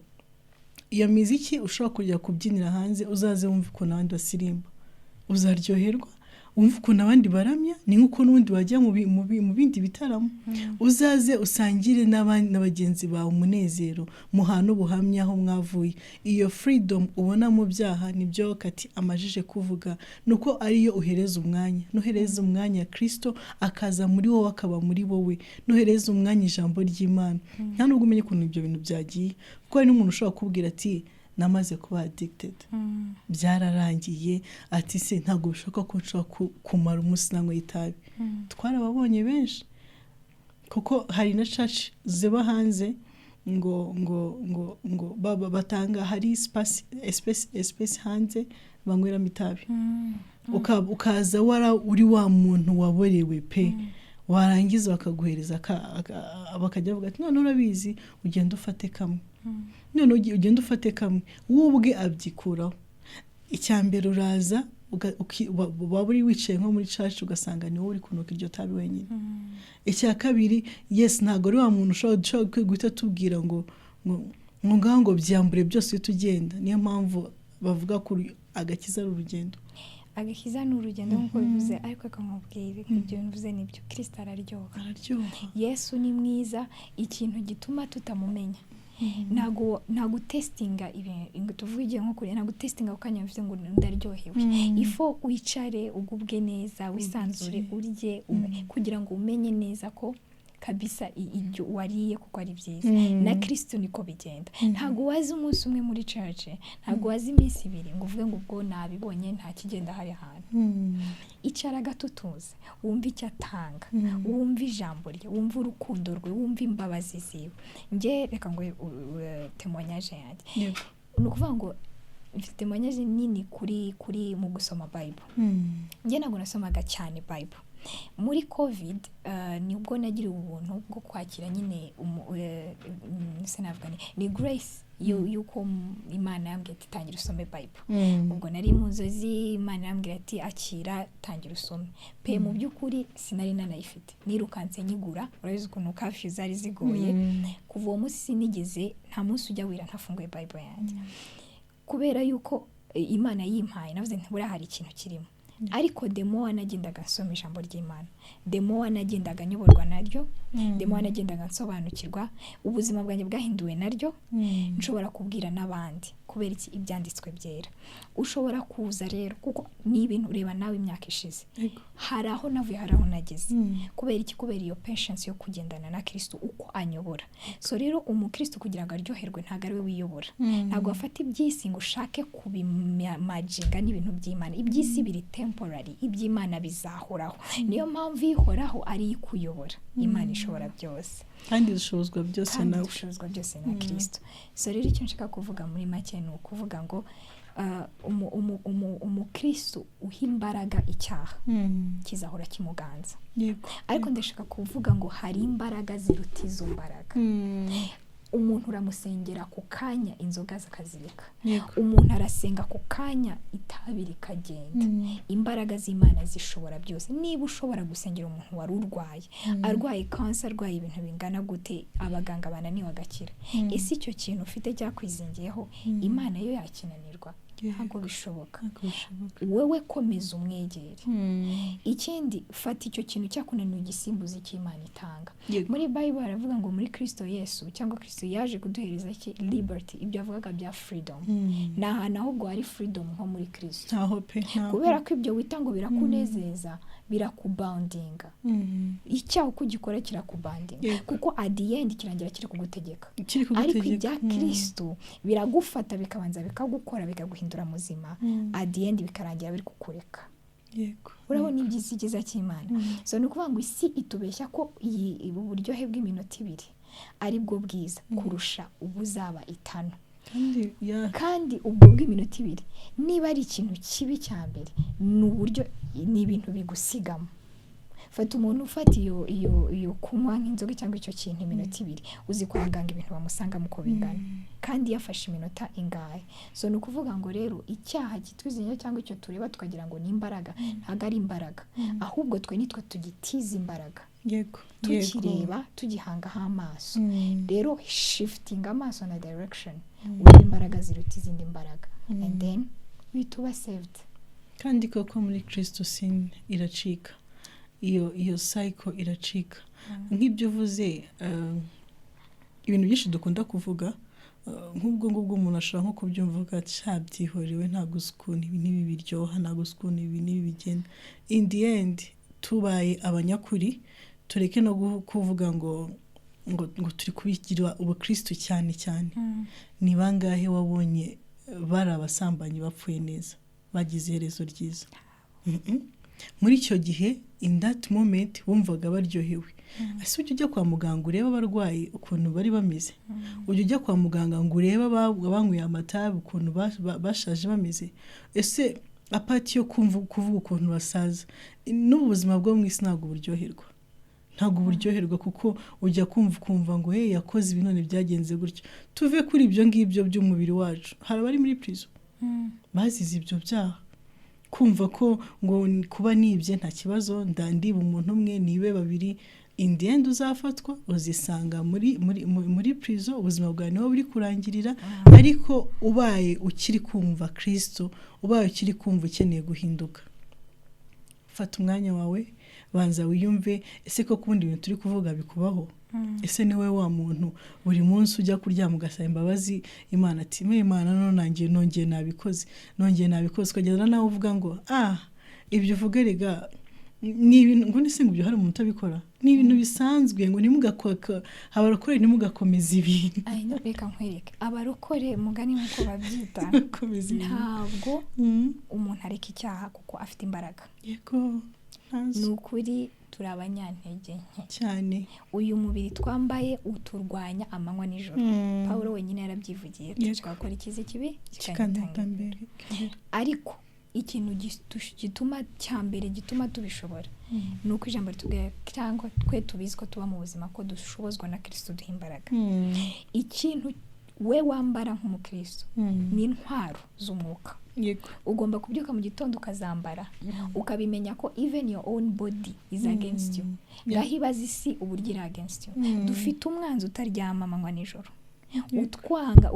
iyo miziki ushobora kujya kubyinira hanze, uzaze wumve ukuntu abandi basirimba, uzaryoherwa, wumve ukuntu abandi baramya. Ni nk'uko n'ubundi wajya mu bindi bitaramo. Uzaze usangire n'abandi na bagenzi bawe umunezero, muhane ubuhamya aho mwavuye. Iyo freedom ubona mu byaha, nibyo kati amajije kuvuga, ni uko ariyo uhereza umwanya. Nuhereza umwanya Kristo, akaza muri wowe, akaba muri wowe, nuhereza umwanya ijambo ry'Imana, nta nubwo umenya ukuntu ibyo bintu byagiye. Kuko hari n'umuntu ushobora kukubwira ati: "Namaze kuba addicted, byararangiye." Ati: "Se ntabwo bishoboka ko nshobora kumara umunsi nanyweye itabi." Twarababonye benshi, kuko hari na church ziba hanze ngo batanga, hari space hanze banyweramo itabi. Ukaza wara uri wa muntu waborewe pe, warangiza bakaguhereza bakajya bavuga ati: "None urabizi, ugenda ufate kamwe, none ugenda ufate kamwe." Wowe ubwe abyikuraho. Icya mbere uraza waba uri wicaye nko muri church, ugasanga ni wowe uri kunuka iryo tabi wenyine. Icya kabiri, yes, ntabwo ari wa muntu ushobora guhita tubwira ngo ngaho ngo byambure byose uhite ugenda. Niyo mpamvu bavuga ko agakiza ari urugendo. Agakiza ni urugendo nk'uko bivuze, ariko akamubwira ibyo bivuze nibyo, Kirisito araryoha. Araryoha. Yesu ni mwiza. Ikintu gituma tutamumenya, ntabwo utestinga ibintu, tuvuge igihe nko kurya, ntabwo utestinga ako kanya bivuze ngo ndaryohewe. Ifo wicare, ugubwe neza, wisanzure, urye unywe, kugira ngo umenye neza ko kabisa ibyo wariye kuko ari byiza. Na Kirisito niko bigenda. Ntabwo wazi umunsi umwe muri church, ntabwo wazi iminsi 2 ngo uvuge ngo ubwo nabibonye, nta kigenda hari ahantu. Icara gato utuze, wumve icyo atanga, wumve ijambo rye, wumve urukundo rwe, wumve imbabazi ziwe. Njye reka ngo témoignage yanjye, ni ukuvuga ngo mfite témoignage nini kuri mu gusoma Bible. Njye ntabwo nasomaga cyane Bible. Muri COVID nibwo nagiriwe ubuntu bwo kwakira nyine se navuga ni grace. Yuko Imana yambwiye ati: "Tangira usome Bible." Ubwo nari mu nzozi, Imana yambwira ati: "Akira, tangira usome." Pe, mu by'ukuri sinari nanayifite, nirukanse nyigura. Urabizi ukuntu kafi zari zigoye. Kuva uwo munsi sinigeze, nta munsi ujya wira ntafunguye Bible yanjye, kubera yuko Imana yimpaye. Navuze nti: "Buriya hari ikintu kirimo." Ariko the more nagendaga nsoma ijambo ry'Imana, the more nagendaga nyoborwa naryo, the more nagendaga nsobanukirwa, ubuzima bwanjye bwahinduwe naryo. Nshobora kubwira n'abandi. Kubera iki? Ibyanditswe byera. Ushobora kuza rero, kuko ni ibintu ureba nawe imyaka ishize, hari aho navuye, hari aho nageze. Kubera iki? Kubera iyo patience yo kugendana na Kristo uko anyobora. So rero umukristo kugira ngo aryoherwe, ntabwo ari we wiyobora. Ntabwo wafata iby'isi ngo ushake kubimerginga n'ibintu by'Imana. Iby'isi biri temporary, iby'Imana bizahoraho. Niyo mpamvu ihoraho ari ikuyobora, Imana ishobora byose. Kandi dushobozwa byose kandi nawe. Dushobozwa byose na Kristo. So rero icyo nshaka kuvuga muri make ni ukuvuga ngo umukristo uha imbaraga icyaha, kizahora kimuganza. Ariko ndashaka kuvuga ngo hari imbaraga ziruta izo mbaraga. Umuntu uramusengera ku kanya inzoga zikazireka. Umuntu arasenga ku kanya itabi rikagenda. Imbaraga z'Imana zishobora byose. Niba ushobora gusengera umuntu wari urwaye, arwaye kansa, arwaye ibintu bingana gute, abaganga bananiwe, agakira, ese icyo kintu ufite cyakwizingiyeho, Imana yo yakinanirwa? Ntabwo bishoboka. Ntabwo bishoboka. Wowe komeza umwegere. Ikindi, fata icyo kintu cyakunaniye ugisimbuza icyo Imana itanga. Muri Bible baravuga ngo muri Kristo Yesu, cyangwa Kristo yaje kuduhereza iki? Liberty. Ibyo avugaga bya freedom, ni ahantu ahubwo hari freedom nko muri Kristo. Ntaho pe, ntaho. Kubera ko ibyo wita ngo birakunezeza birakubindinga. Icyaha uko ugikora kirakubindinga, kuko at the end kirangira kiri kugutegeka. Kiri Ariko kugutegeka. ibya Kristo biragufata, bikabanza bikagukora, bikaguhindura muzima. At the end bikarangira biri kukureka. Urabona ibyiza, icyiza cy'Imana. So ni ukuvuga ngo isi itubeshya ko iyi ubu buryohe bw'iminota 2 ari bwo bwiza kurusha ubuzaba 5. Kandi ya Kandi ubwo bw'iminota 2, niba ari ikintu kibi cya mbere, ni uburyo, ni ibintu bigusigamo. Fata umuntu ufata iyo kunywa nk'inzoga cyangwa icyo kintu iminota 2, uzi kwa muganga ibintu bamusangamo uko bingana, kandi yafashe iminota ingahe? So ni ukuvuga ngo rero icyaha kitwizinya cyangwa icyo tureba tukagira ngo ni imbaraga, ntabwo ari imbaraga, ahubwo twe nitwe tugitiza imbaraga tukireba, tugihangaho amaso. Rero shiftinga amaso na direction, urebe imbaraga ziruta izindi mbaraga, and then uhita uba saved. Kandi koko muri Kristo sin iracika, iyo cycle iracika. Nk'ibyo uvuze, ibintu byinshi dukunda kuvuga, nk'ubwo ngubwo umuntu ashobora nko kubyumva avuga ati: "Sha, byihorere, ntabwo uzi ukuntu ibi n'ibi biryoha, ntabwo uzi ukuntu ibi n'ibi bigenda." In the end, tubaye abanyakuri, tureke no kuvuga ngo turi kubigira ubukristo cyane cyane. Ni bangahe wabonye bari abasambanyi bapfuye neza, bagize iherezo ryiza? Muri icyo gihe, in that moment, bumvaga baryohewe. Ese ujya ujya kwa muganga urebe abarwayi ukuntu bari bameze? Ujya ujya kwa muganga ngo urebe abanyweye amatabi ukuntu bashaje bameze? Ese apart yo kumva kuvuga ukuntu basaza, n'ubu buzima bwo mu isi ntabwo buryoherwa, ntabwo buryoherwa, kuko ujya kumva ukumva ngo: "Hey, yakoze ibi none byagenze gutyo." Tuve kuri ibyo ngibyo by'umubiri wacu, hari abari muri prison bazize ibyo byaha. Kumva ko ngo kuba nibye nta kibazo, ndandiba umuntu umwe, nibe babiri, in the end uzafatwa, uzisanga muri prison, ubuzima bwawe niho buri kurangirira. Ariko ubaye ukiri kumva Kristo, ubaye ukiri kumva ukeneye guhinduka, fata umwanya wawe, banza wiyumve: ese koko ubundi ibintu turi kuvuga bikubaho? Ese ni wowe wa muntu buri munsi ujya kuryama ugasaba imbabazi Imana, ati: "Mwe Imana, none nanjye nongeye nabikoze, nongeye nabikoze"? Ukagenda nawe uvuga ngo: "Ah, ibyo uvuga rega ni ibintu," ngo nise ngo ibyo hari umuntu utabikora, ni ibintu bisanzwe, ngo ntimugakwaka abarokore, ntimugakomeze ibintu. Ay, no, reka nkwereke, abarokore mugani nk'uko babyita, Komeza ibintu. ntabwo umuntu areka icyaha kuko afite imbaraga. Yego, ntazo. Ni ukuri turi abanyantege nke. Cyane. Uyu mubiri twambaye uturwanya amanywa nijoro. Pawulo wenyine yarabyivugiye: "Dushaka gukora icyiza, ikibi kikantanga kikanyitanga mbere. Ariko ikintu gituma cya mbere gituma tubishobora ni uko ijambo ritubwira, cyangwa twe tubizi ko tuba mu buzima ko dushobozwa na Kristo duha imbaraga. Ikintu We wambara nk'umukristo ni intwaro z'umwuka. Ugomba kubyuka mu gitondo ukazambara, ukabimenya ko even your own body is against you. Ngaho ibaze isi uburyo iri against you. Dufite umwanzi utaryama amanywa nijoro, utwanga,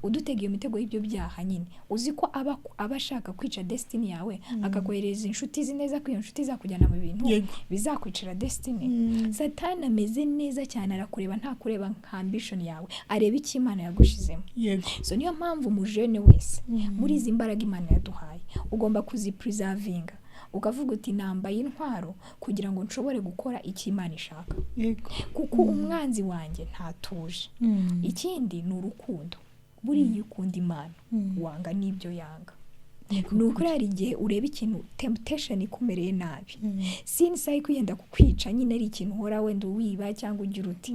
udutega iyo mitego y'ibyo byaha nyine. Uzi ko aba ashaka kwica destiny yawe, akakohereza inshuti izi neza ko iyo nshuti izakujyana mu bintu bizakwicira destiny. Satani ameze neza cyane, arakureba, ntakureba nka ambition yawe, areba icyo Imana yagushizemo. So niyo mpamvu umujene wese, muri izi mbaraga Imana yaduhaye, ugomba kuzipreservinga, ukavuga uti: "Nambaye intwaro kugira ngo nshobore gukora icyo Imana ishaka, kuko umwanzi wanjye ntatuje." Ikindi ni urukundo. Buriya iyo ukunda Imana, wanga n'ibyo yanga. Ni ukuri, hari igihe ureba ikintu, temptation ikumereye nabi, sin cycle yenda kukwica nyine, ari ikintu uhora wenda wiba cyangwa ugira uti,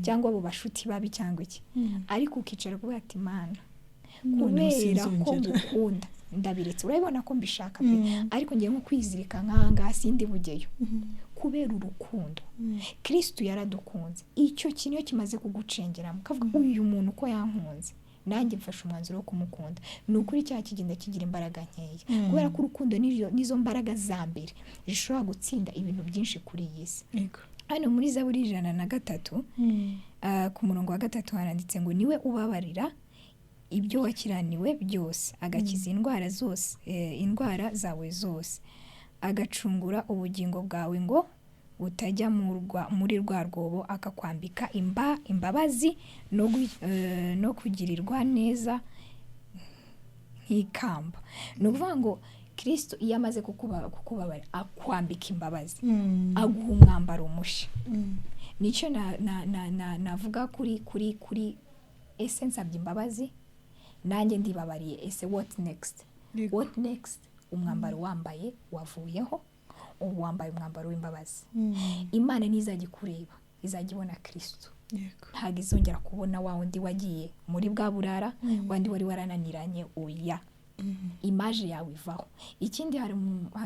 cyangwa abo bashuti babi cyangwa iki, ariko ukicara kuvuga ati: "Mana, Noneho kubera ko sinzongera." ngukunda, ndabiretse. Urabibona ko mbishaka pe, ariko ngiye nko kwizirika nk'ahangaha, sindi bugeyo kubera urukundo. Kirisitu yaradukunze. Icyo kintu iyo kimaze kugucengeramo, ukavuga: "Uyu muntu uko yankunze, nanjye mfashe umwanzuro wo kumukunda," ni ukuri cyaha kigenda kigira imbaraga nkeya, kubera ko urukundo nizo mbaraga za mbere zishobora gutsinda ibintu byinshi kuri iyi si. Hano muri Zaburi 103, ku murongo wa 3 haranditse ngo: "Niwe ubabarira ibyo wakiraniwe byose, agakiza indwara zose, indwara zawe zose, agacungura ubugingo bwawe ngo butajya muri rwa rwobo, akakwambika imbabazi no kugirirwa neza nk'ikamba." Ni ukuvuga ngo Kirisito iyo amaze kukubabarira, akwambika imbabazi, aguha umwambaro mushya. Nicyo navuga kuri ese nsabye imbabazi, nanjye ndibabariye, ese what next? What next? Umwambaro wambaye wavuyeho, ubu wambaye umwambaro w'imbabazi. Imana ntizajya ikureba, izajya ibona Kirisito. Ntabwo izongera kubona wa wundi wagiye muri bwa burara, wandi wari warananiranye. Oya, image yawe ivaho. Ikindi, hari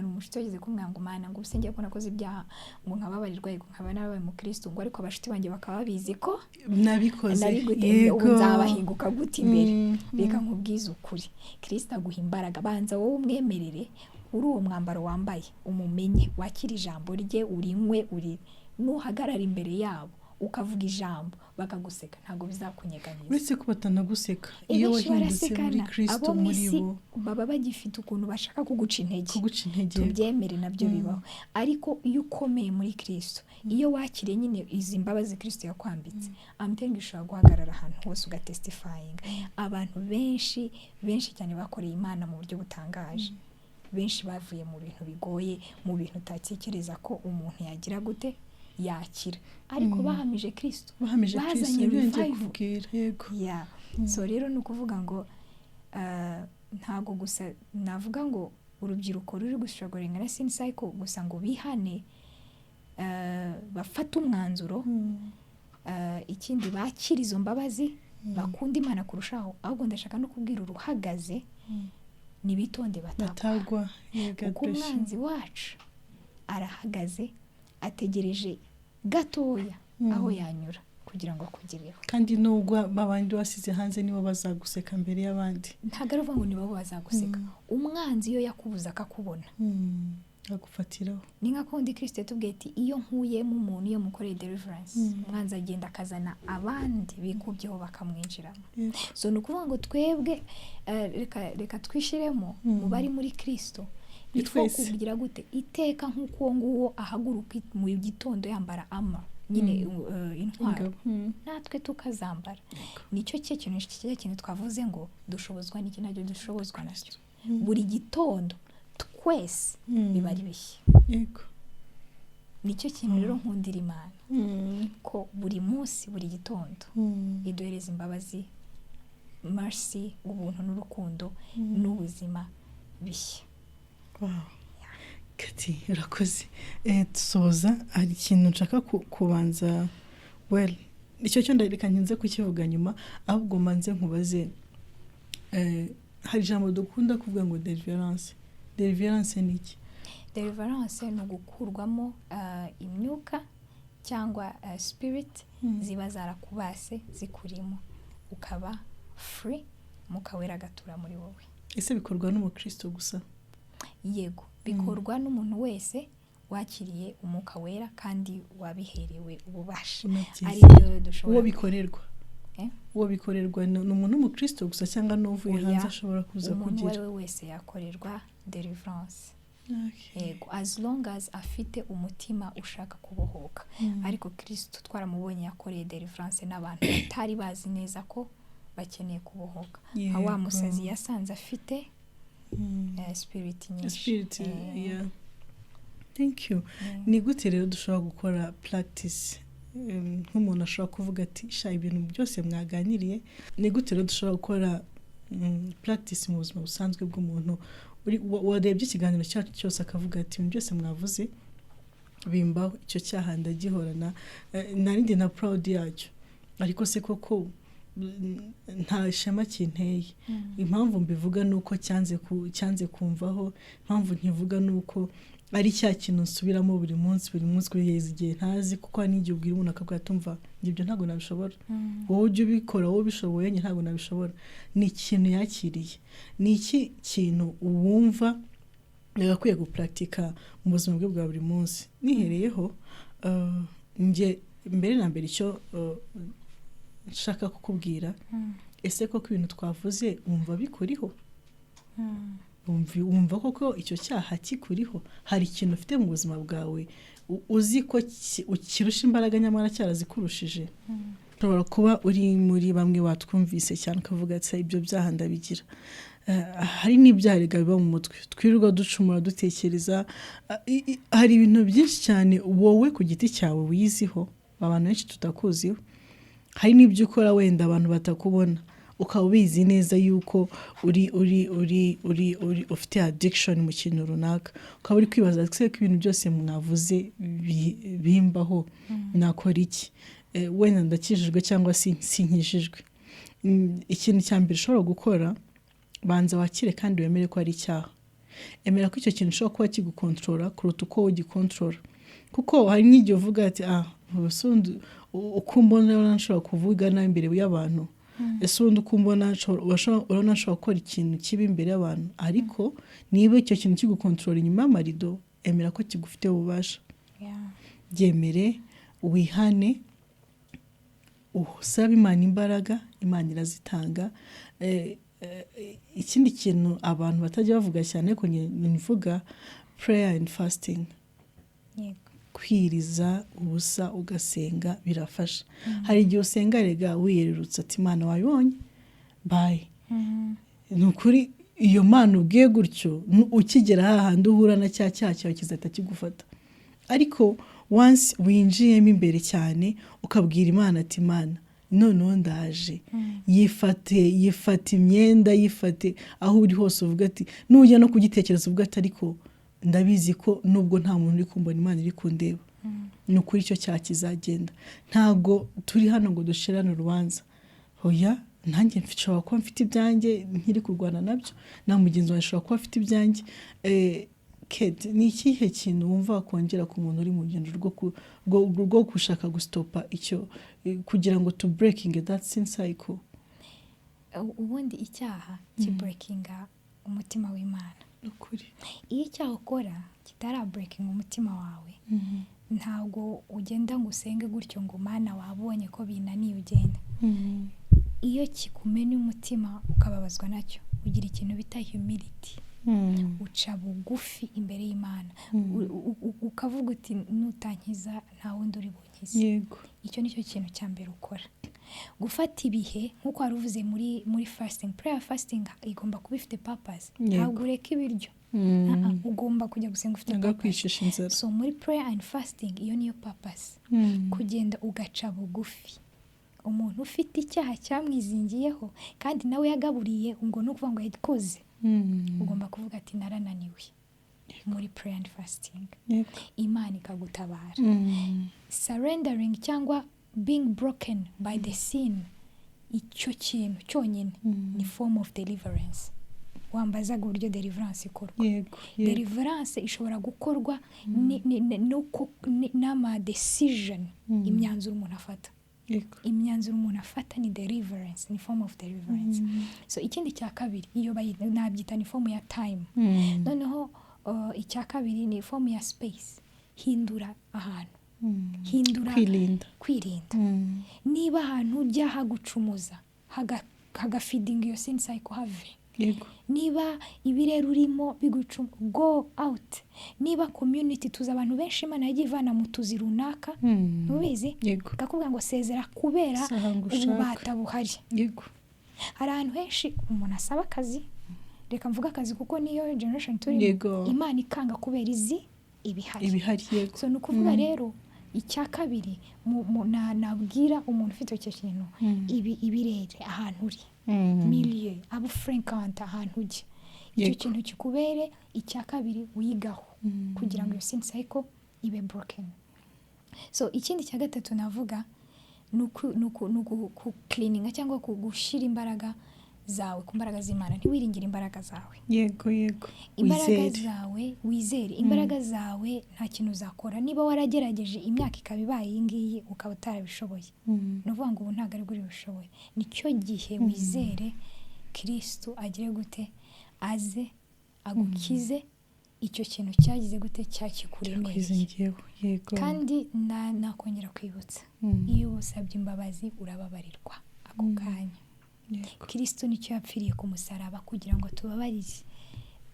umushuti wageze kumubwira ngo: "Mana," ngo, "ubuse ngiye ko nakoze ibyaha, ngo nkababarirwa, yego nkaba narabaye umukristo," ngo, "ariko abashuti banjye bakaba babizi ko nabikoze." Nabigute, ubu nzabahinguka gute imbere? Reka nkubwize ukuri, Kirisito aguha imbaraga. Banza wowe umwemerere uri uwo mwambaro wambaye, umumenye, wakire ijambo rye, urinywe, uri nuhagarara imbere yabo ukavuga ijambo bakaguseka, ntabwo bizakunyeganyeza. Uretse ko batanaguseka, iyo Benshi wahindutse muri barasekana. Kirisito Abo mu muri isi bo baba bagifite ukuntu bashaka kuguca intege. Kuguca intege. Tubyemere, nabyo bibaho. Ariko iyo ukomeye muri Kirisito, iyo wakiriye nyine izi mbabazi Kirisito yakwambitse, amutenga, ushobora guhagarara ahantu hose ugatestifyinga. Abantu benshi, benshi cyane bakoreye Imana mu buryo butangaje. Benshi bavuye mu bintu bigoye, mu bintu utatekereza ko umuntu yagira gute, yakira, ariko bahamije Kirisito. Bahamije Kirisito. Bazanye Nibyo ngiye revival. kubwira, yego. Yeah. So rero ni ukuvuga ngo ntabwo gusa navuga ngo urubyiruko ruri gustrugglinga na sin cycle gusa ngo bihane, bafate umwanzuro, ikindi bakire izo mbabazi, bakunda Imana kurushaho. Ahubwo ndashaka no kubwira uruhagaze, nibitonde batagwa. Batagwa. Yeah, God Kuko bless you. umwanzi wacu arahagaze, ategereje gatoya aho yanyura kugira ngo akugereho. Kandi nubwo babandi wasize hanze nibo bazaguseka mbere y'abandi. Ntabwo ari ukuvuga ngo ni bo bazaguseka. Umwanzi iyo yakubuza akakubona, Agufatiraho. Ni nka kundi Kirisito yatubwiye ati: "Iyo nkuyemo umuntu, iyo mukoreye deliverance, umwanzi agenda akazana abandi bikubyeho bakamwinjiramo." So ni ukuvuga ngo twebwe, reka twishyiremo mu bari muri Kirisito. Ni Ifo twese. kugira gute iteka nk'uko uwo nguwo ahaguruka mu gitondo yambara ama nyine, intwaro, Ingabo. Natwe tukazambara. Nicyo cye kintu, cya kintu twavuze ngo dushobozwa n'iki, nacyo dushobozwa nacyo. Buri gitondo twese biba ari bishya. Nicyo kintu rero nkundira Imana, ko buri munsi, buri gitondo iduhereza imbabazi, mercy, ubuntu n'urukundo n'ubuzima bishya. Wow. Kati, urakoze. Dusoza, hari ikintu nshaka kubanza, well, icyo cyo ndareka ntinze kukivuga nyuma, ahubwo manze nkubaze. Hari ijambo dukunda kuvuga ngo deliverance. Deliverance ni iki? Deliverance ni ugukurwamo imyuka cyangwa spirit ziba zarakubase, zikurimo, Ukaba free, Umwuka Wera agatura muri wowe. Ese bikorwa n'umukristo gusa? Yego, bikorwa n'umuntu wese wakiriye Umwuka Wera kandi wabiherewe ububasha. Unabyize. Ari byo dushobora Uwo bikorerwa? Eh? Uwo bikorerwa ni umuntu w'umukristo gusa cyangwa n'uvuye Oya, hanze ashobora kuza umuntu uwo kugira? ari we wese yakorerwa deliverance. Okay. Yego, as long as afite umutima ushaka kubohoka. Ariko Kristo twaramubonye, yakoreye deliverance n'abantu batari bazi neza ko bakeneye kubohoka, nka wa musazi yasanze afite spirit nyinshi. Spirit. Yeah, thank you. Ni gute rero dushobora gukora practice? Nk'umuntu ashobora kuvuga ati: "Sha, ibintu byose mwaganiriye." Ni gute rero dushobora gukora practice mu buzima busanzwe bw'umuntu warebye ikiganiro cyacu cyose, akavuga ati: "Ibintu byose mwavuze bimbaho, icyo cyaha ndagihorana, narindi na proud yacyo, ariko se koko nta shema kinteye. Impamvu mbivuga ni uko cyanze kumvaho. Impamvu nkivuga ni uko ari cya kintu nsubiramo buri munsi, buri munsi, kugeza igihe ntazi." Kuko hari n'igihe ubwira umuntu akabwira ati: "Umva, njye ibyo ntabwo nabishobora. Wowe ujya ubikora, wowe ubishoboye, njye ntabwo nabishobora." Ni ikintu yakiriye. Ni iki kintu wumva yagakwiye gupuratika mu buzima bwe bwa buri munsi? Nihereyeho, njye mbere na mbere icyo nshaka kukubwira: ese koko ibintu twavuze wumva bikuriho? Wumva koko icyo cyaha kikuriho? Hari ikintu ufite mu buzima bwawe uzi ko ukirusha imbaraga nyamara cyarazikurushije? Ushobora kuba uri muri bamwe batwumvise cyane ukavuga ati: "Ibyo byaha ndabigira." Hari n'ibyaha rega biba mu mutwe, twirirwa ducumura dutekereza. Hari ibintu byinshi cyane wowe ku giti cyawe wiyiziho, abantu benshi tutakuziho. Hari n'ibyo ukora wenda abantu batakubona, ukaba ubizi neza yuko uri ufite addiction mu kintu runaka, ukaba uri kwibaza se ko ibintu byose mwavuze bimbaho, nakora iki? Wenda ndakijijwe cyangwa sinkijijwe. Ikintu cya mbere ushobora gukora, banza wakire kandi wemere ko ari icyaha. Emera ko icyo kintu ushobora kuba kigukontorora kuruta uko wowe ugikontorora, kuko hari n'igihe uvuga ati: "Ah, ubundi uko mbona urabona nshobora kuvuga nabi imbere y'abantu? Ese ubundi uko mbona urabona nshobora gukora ikintu kibi imbere y'abantu?" Ariko niba icyo kintu kigukontorora inyuma y'amarido, emera ko kigufiteho ububasha. Byemere, wihane, usabe Imana imbaraga. Imana irazitanga. Ikindi kintu abantu batajya bavuga cyane, ariko njye mvuga, prayer and fasting. Kwiriza ubusa ugasenga birafasha. Hari igihe usenga rega wiyerurutse ati: "Imana wabibonye, bye." Ni ukuri, iyo Mana ubwiye gutyo, ukigera hahandi uhura na cya cyaha cyawe kizahita kigufata. Ariko once winjiyemo imbere cyane, ukabwira Imana ati: "Imana, noneho ndaje," yifate, yifate imyenda, yifate aho uri hose, uvuga ati, nujya no kugitekereza uvuga ati: "Ariko ndabizi ko nubwo nta muntu uri kumbona, Imana iri kundeba." Ni ukuri icyo cyaha kizagenda. Ntabwo turi hano ngo dushirane urubanza, hoya. Nanjye nshobora kuba mfite ibyanjye nkiri kurwana nabyo, na mugenzi wawe ashobora kuba afite ibyanjye. Kate, ni ikihe kintu wumva wakongera ku muntu uri mu rugendo rwo gushaka gusitopa icyo, kugira ngo to breaking that sin cycle? Ubundi icyaha kibreakinga umutima w'Imana. Ni ukuri. Iyo icyaha ukora kitarabreakinga umutima wawe, ntabwo ugenda ngo usenge gutyo ngo: "Mana, wabonye ko binaniye," ugenda. Iyo kikumena umutima ukababazwa nacyo, ugira ikintu bita humility, uca bugufi imbere y'Imana, ukavuga uti: "Nutankiza nta wundi uri bunkize." Icyo ni cyo kintu cya mbere ukora, gufata ibihe nk'uko wari uvuze muri fasting. Prayer, fasting igomba kuba ifite purpose. Ntabwo ureka ibiryo. Ah, ah, ugomba kujya gusenga ufite Cyangwa purpose. kwicisha inzara. So muri prayer and fasting, iyo niyo purpose, kugenda ugaca bugufi. Umuntu ufite icyaha cyamwizingiyeho kandi nawe yagaburiye, ngo ni ukuvuga ngo yagikoze, ugomba kuvuga ati: "Narananiwe," muri prayer and fasting, Imana ikagutabara. Surrendering cyangwa being broken by the sin, icyo kintu cyonyine ni form of deliverance. Wambazaga uburyo deliverance ikorwa. yego yego Deliverance ishobora gukorwa n'ama decision, imyanzuro umuntu afata. Imyanzuro umuntu afata ni deliverance, ni form of deliverance. So ikindi cya kabiri, iyo nabyita ni form ya time. Noneho icya kabiri ni form ya space. Hindura ahantu, hindura. Kwirinda. Kwirinda. Niba ahantu ujya hagucumuza, hagafeedinga iyo sin cycle, have. Niba ibirere urimo bigucuma, go out. Niba community, tuzi abantu benshi Imana yagiye ivana mu tuzi runaka. Ntubizi? Yego. Ikakubwira ngo sezera kubera Si ahantu ushaka. ububata buhari. Hari ahantu henshi umuntu asaba akazi, reka mvuge akazi kuko niyo generation turimo, Imana ikanga kubera izi ibihari. Ibihari, yego. So ni ukuvuga rero, icya kabiri nabwira umuntu ufite icyo kintu, ibirere ahantu uri, milieu abo fréquenta, ahantu ujya, icyo kintu kikubere icya kabiri wigaho kugira ngo iyo sin cycle ibe broken. So ikindi cya gatatu navuga ni uku cleaninga cyangwa gushyira imbaraga zawe ku mbaraga z'Imana. Ntiwiringire imbaraga zawe. yego yego Imbaraga Wizere. zawe, wizere imbaraga zawe, nta kintu uzakora. Niba waragerageje imyaka ikaba ibaye iyi ngiyi ukaba utarabishoboye, ni ukuvuga ngo ubu ntabwo aribwo ubishoboye. Nicyo gihe wizere Kirisitu, agire gute? Aze agukize icyo kintu cyagize gute? Cyakikuremereye. Kwizingiyeho, yego. Kandi nakongera kwibutsa, iyo usabye imbabazi urababarirwa ako kanya. Kirisitu nicyo yapfiriye ku musaraba, kugira ngo tubabarire.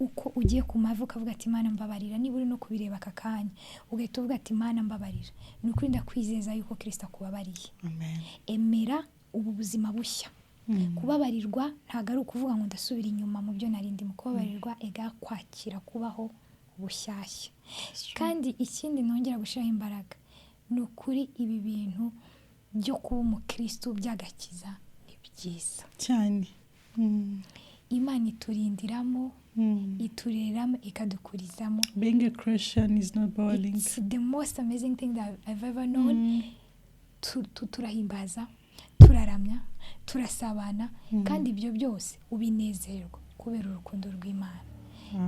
Uko ugiye ku mavi ukavuga ati: "Imana, mbabarira," niba uri no kubireba aka kanya ugahita uvuga ati: "Imana, mbabarira," ni ukuri ndakwizeza yuko Kirisito akubabariye. Amen. Emera ubu buzima bushya. Kubabarirwa ntabwo ari ukuvuga ngo ndasubira inyuma mu byo nari ndimo. Kubabarirwa ega kwakira kubaho bushyashya. Kandi ikindi nongera gushyiraho imbaraga, ni ukuri ibi bintu byo kuba umukristo by'agakiza ni byiza cyane. Imana iturindiramo, itureramo, ikadukurizamo. Being a Christian is not boring. It's the most amazing thing that I've ever known. Turahimbaza, turaramya, turasabana, kandi ibyo byose ubinezerwa kubera urukundo rw'Imana.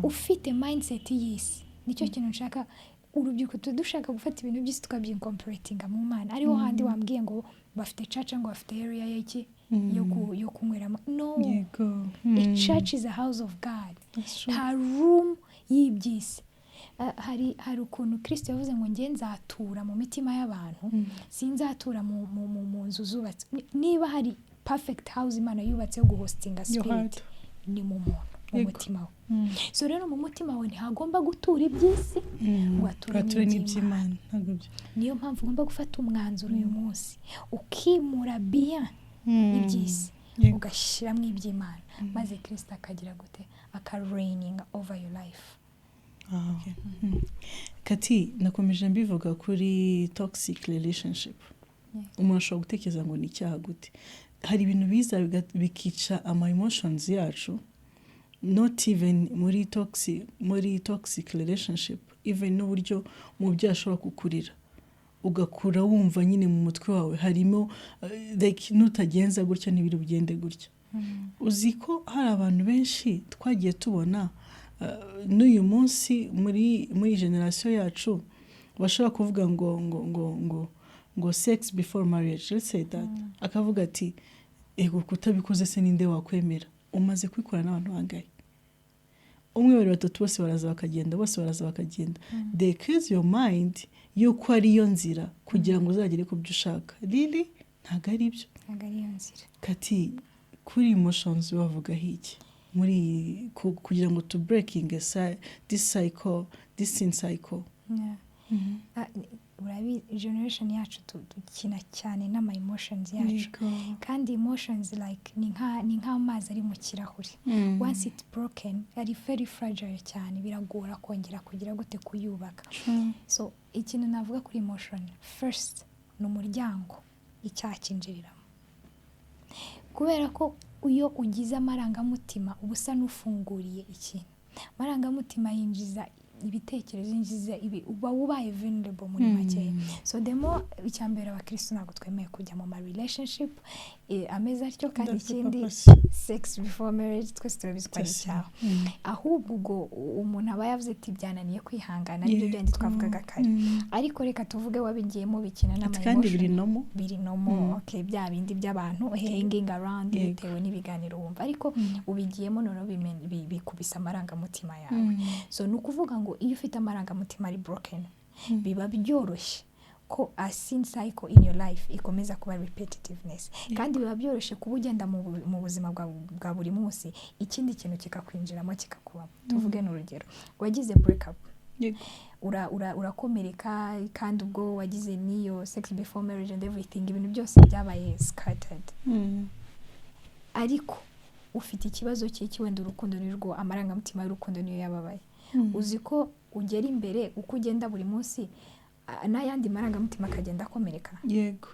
Ufite mindset y'isi, nicyo kintu nshaka urubyiruko, tuba dushaka gufata ibintu by'isi tukabyincorporatinga mu Mana. Ariho handi wambwiye ngo bafite church, ngo bafite area y'iki, yo kunyweramo. No. A church is a house of God. That's true. Nta room y'iby'isi. Hari ukuntu Kirisito yavuze ngo njye nzatura mu mitima y'abantu, sinzatura mu nzu zubatse. Niba hari perfect house Imana yubatse yo guhostinga Your spirit, heart. ni mu muntu, mu mutima we. So rero mu mutima wawe ntihagomba gutura iby'isi, ngo hature Hature n'iby'Imana. n'iby'Imana. Ntabwo Niyo mpamvu ugomba gufata umwanzuro uyu munsi, ukimura biya iby'isi, ugashyiramo iby'Imana, maze Kirisito akagira gute? Akareigninga over your life. Ah, okay. Kati nakomeje mbivuga kuri toxic relationship. Umuntu ashobora gutekereza ngo ni icyaha gute? Hari ibintu biza bikica ama emotions yacu, not even muri toxic relationship, even n'uburyo umubyeyi ashobora kukurira, ugakura wumva nyine mu mutwe wawe harimo like nutagenza gutya ntibiri bugende gutya. Uzi ko hari abantu benshi twagiye tubona n'uyu munsi muri generation yacu bashobora kuvuga ngo sex before marriage, let's say that, akavuga ati: "Ego, kutabikoze se ninde wakwemera?" Umaze kubikora n'abantu bangahe? Umwe, babiri, batatu, bose baraza bakagenda, bose baraza bakagenda. They cause your mind yuko ariyo nzira kugira ngo uzagere ku byo ushaka. Really, ntabwo ari byo. Ntabwo ari iyo nzira. Kati, kuri emotions bavugaho iki muri kugira ngo to breaking this cycle, this sin cycle? Yeah. Ah, urabizi, generation yacu dukina cyane n'ama emotions yacu. Kandi emotions like ni nk'amazi ari mu kirahure. Once it's broken, ari very fragile cyane, biragora kongera kugira gute? Kuyubaka. So ikintu navuga kuri emotion first, ni umuryango icyaha cyinjiriramo, kubera ko iyo ugize amarangamutima uba usa n'ufunguriye ikintu. Amarangamutima yinjiza ibitekerezo, yinjiza ibi, uba ubaye vulnerable muri makeya. So the more, icya mbere, abakristo ntabwo twemeye kujya mu ma relationship. Ameze atyo. Kandi Udafite ikindi, purpose. sex before marriage twese turabizi ko ari Twese. icyaha. Ahubwo ubwo umuntu aba yavuze ati byananiye kwihangana, aribyo byandi twavugaga kare. Ariko reka tuvuge wabigiyemo bikina n'ama Ati kandi biri emotion. Normal. Biri normal, okay, bya bindi by'abantu hanging around bitewe n'ibiganiro wumva, ariko ubigiyemo noneho bikubise amarangamutima yawe. So ni ukuvuga ngo iyo ufite amarangamutima ari broken, biba byoroshye ko a sin cycle in your life ikomeza kuba repetitiveness, kandi biba byoroshye kuba ugenda mu buzima bwa buri munsi, ikindi kintu kikakwinjiramo, kikakubamo. Tuvuge n'urugero, wagize break up, urakomereka, kandi ubwo wagize n'iyo sex before marriage and everything, ibintu byose byabaye scattered. Ariko ufite ikibazo cy'iki? Wenda urukundo ni rwo, amarangamutima y'urukundo niyo yababaye. Uzi ko ugera imbere, uko ugenda buri munsi, n'ayandi marangamutima akagenda akomereka. Yego,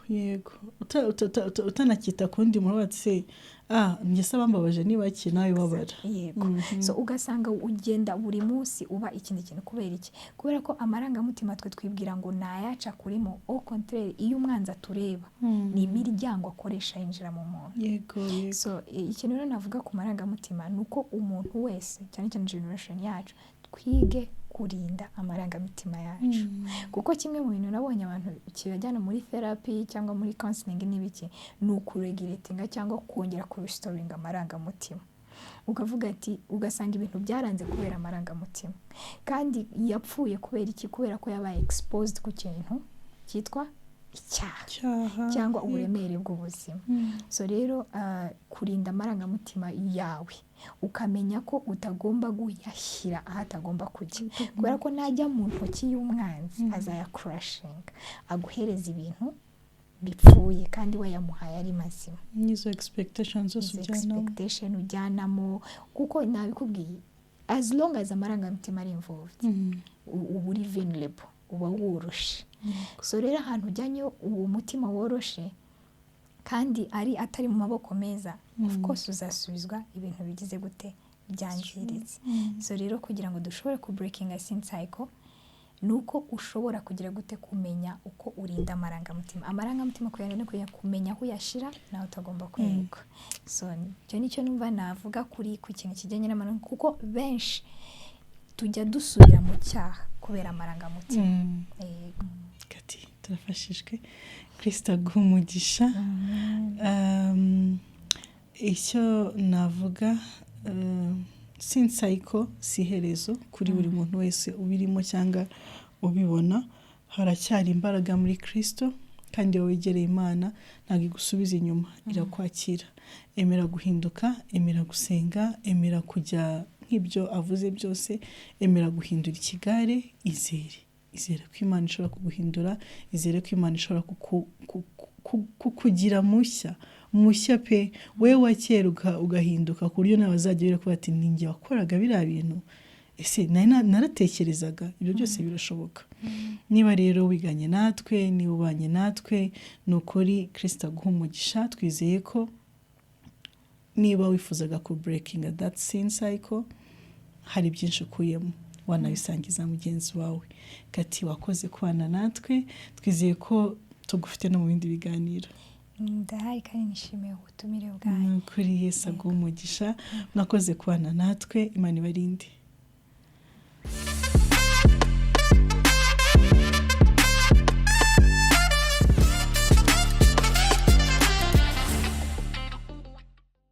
utanakita ku wundi muntu, bati se ah, njye se abambabaje ni bake, nawe babara. Yego. So ugasanga ugenda buri munsi uba ikindi kintu. Kubera iki? Kubera ko amarangamutima twe twibwira ngo ni ayacu akurimo. Au contraire, iyo umwanzi atureba, ni imiryango akoresha yinjira mu muntu. yego yego So ikintu rero navuga ku marangamutima ni uko umuntu wese, cyane cyane generation yacu, twige kurinda amarangamutima yacu, kuko kimwe mu bintu nabonye abantu kibajyana muri therapy cyangwa muri counseling n'ibiki ni ukuregulatinga cyangwa kongera kurestoringa amarangamutima. Ukavuga ati, ugasanga ibintu byaranze kubera amarangamutima, kandi yapfuye kubera iki? Kubera ko yabaye exposed ku kintu cyitwa icyaha Cyaha. cyangwa uburemere bw'ubuzima. So rero kurinda amarangamutima yawe, ukamenya ko utagomba kuyashyira aho atagomba kujya, kubera ko najya mu ntoki y'umwanzi azayakurashinga, aguhereza ibintu bipfuye kandi we yamuhaye ari mazima. N'izo expectations zose Izo ujyanamo. Expectation ujyanamo, kuko nabikubwiye, as long as amarangamutima ari involved, uba uri vulnerable, uba woroshe. So rero ahantu ujyanye uwo mutima woroshe kandi ari atari mu maboko meza, of course uzasubizwa ibintu bigize gute? Byangiritse. So rero kugira ngo dushobore ku breaking a sin cycle, ni uko ushobora kugira gute? Kumenya uko urinda amarangamutima. Amarangamutima kuyarinda no kumenya aho uyashyira nawe utagomba kuyareka. So icyo nicyo numva navuga kuri ku kintu kijyanye n'amarangamutima, kuko benshi tujya dusubira mu cyaha kubera amarangamutima. Yego. Kati turafashijwe, Kirisita aguha umugisha. Icyo navuga, sin cycle si iherezo kuri buri muntu wese ubirimo cyangwa ubibona. Haracyari imbaraga muri Kirisito, kandi iyo wegereye Imana ntabwo igusubiza inyuma, irakwakira. Emera guhinduka, emera gusenga, emera kujya nk'ibyo avuze byose, emera guhindura ikigare, izere, izere ko Imana ishobora kuguhindura, izere ko Imana ishobora kukugira mushya, mushya pe. Wowe wa kera ugahinduka ku buryo nawe bazajya birakuba ati ni njye wakoraga biriya bintu? Ese nari naratekerezaga? Ibyo byose birashoboka. Niba rero wiganye natwe, niba ubanye natwe, ni ukuri Kirisita aguha umugisha. Twizeye ko niba wifuzaga ku breaking that sin cycle, hari byinshi ukuyemo, wanabisangiza mugenzi wawe. Kati, wakoze kubana natwe, twizeye ko tugufite no mu bindi biganiro. Ndahari kandi nishimiye ubutumire bwanyu. Ni ukuri, Yesu aguha umugisha. Mwakoze kubana natwe, Imana ibarinde.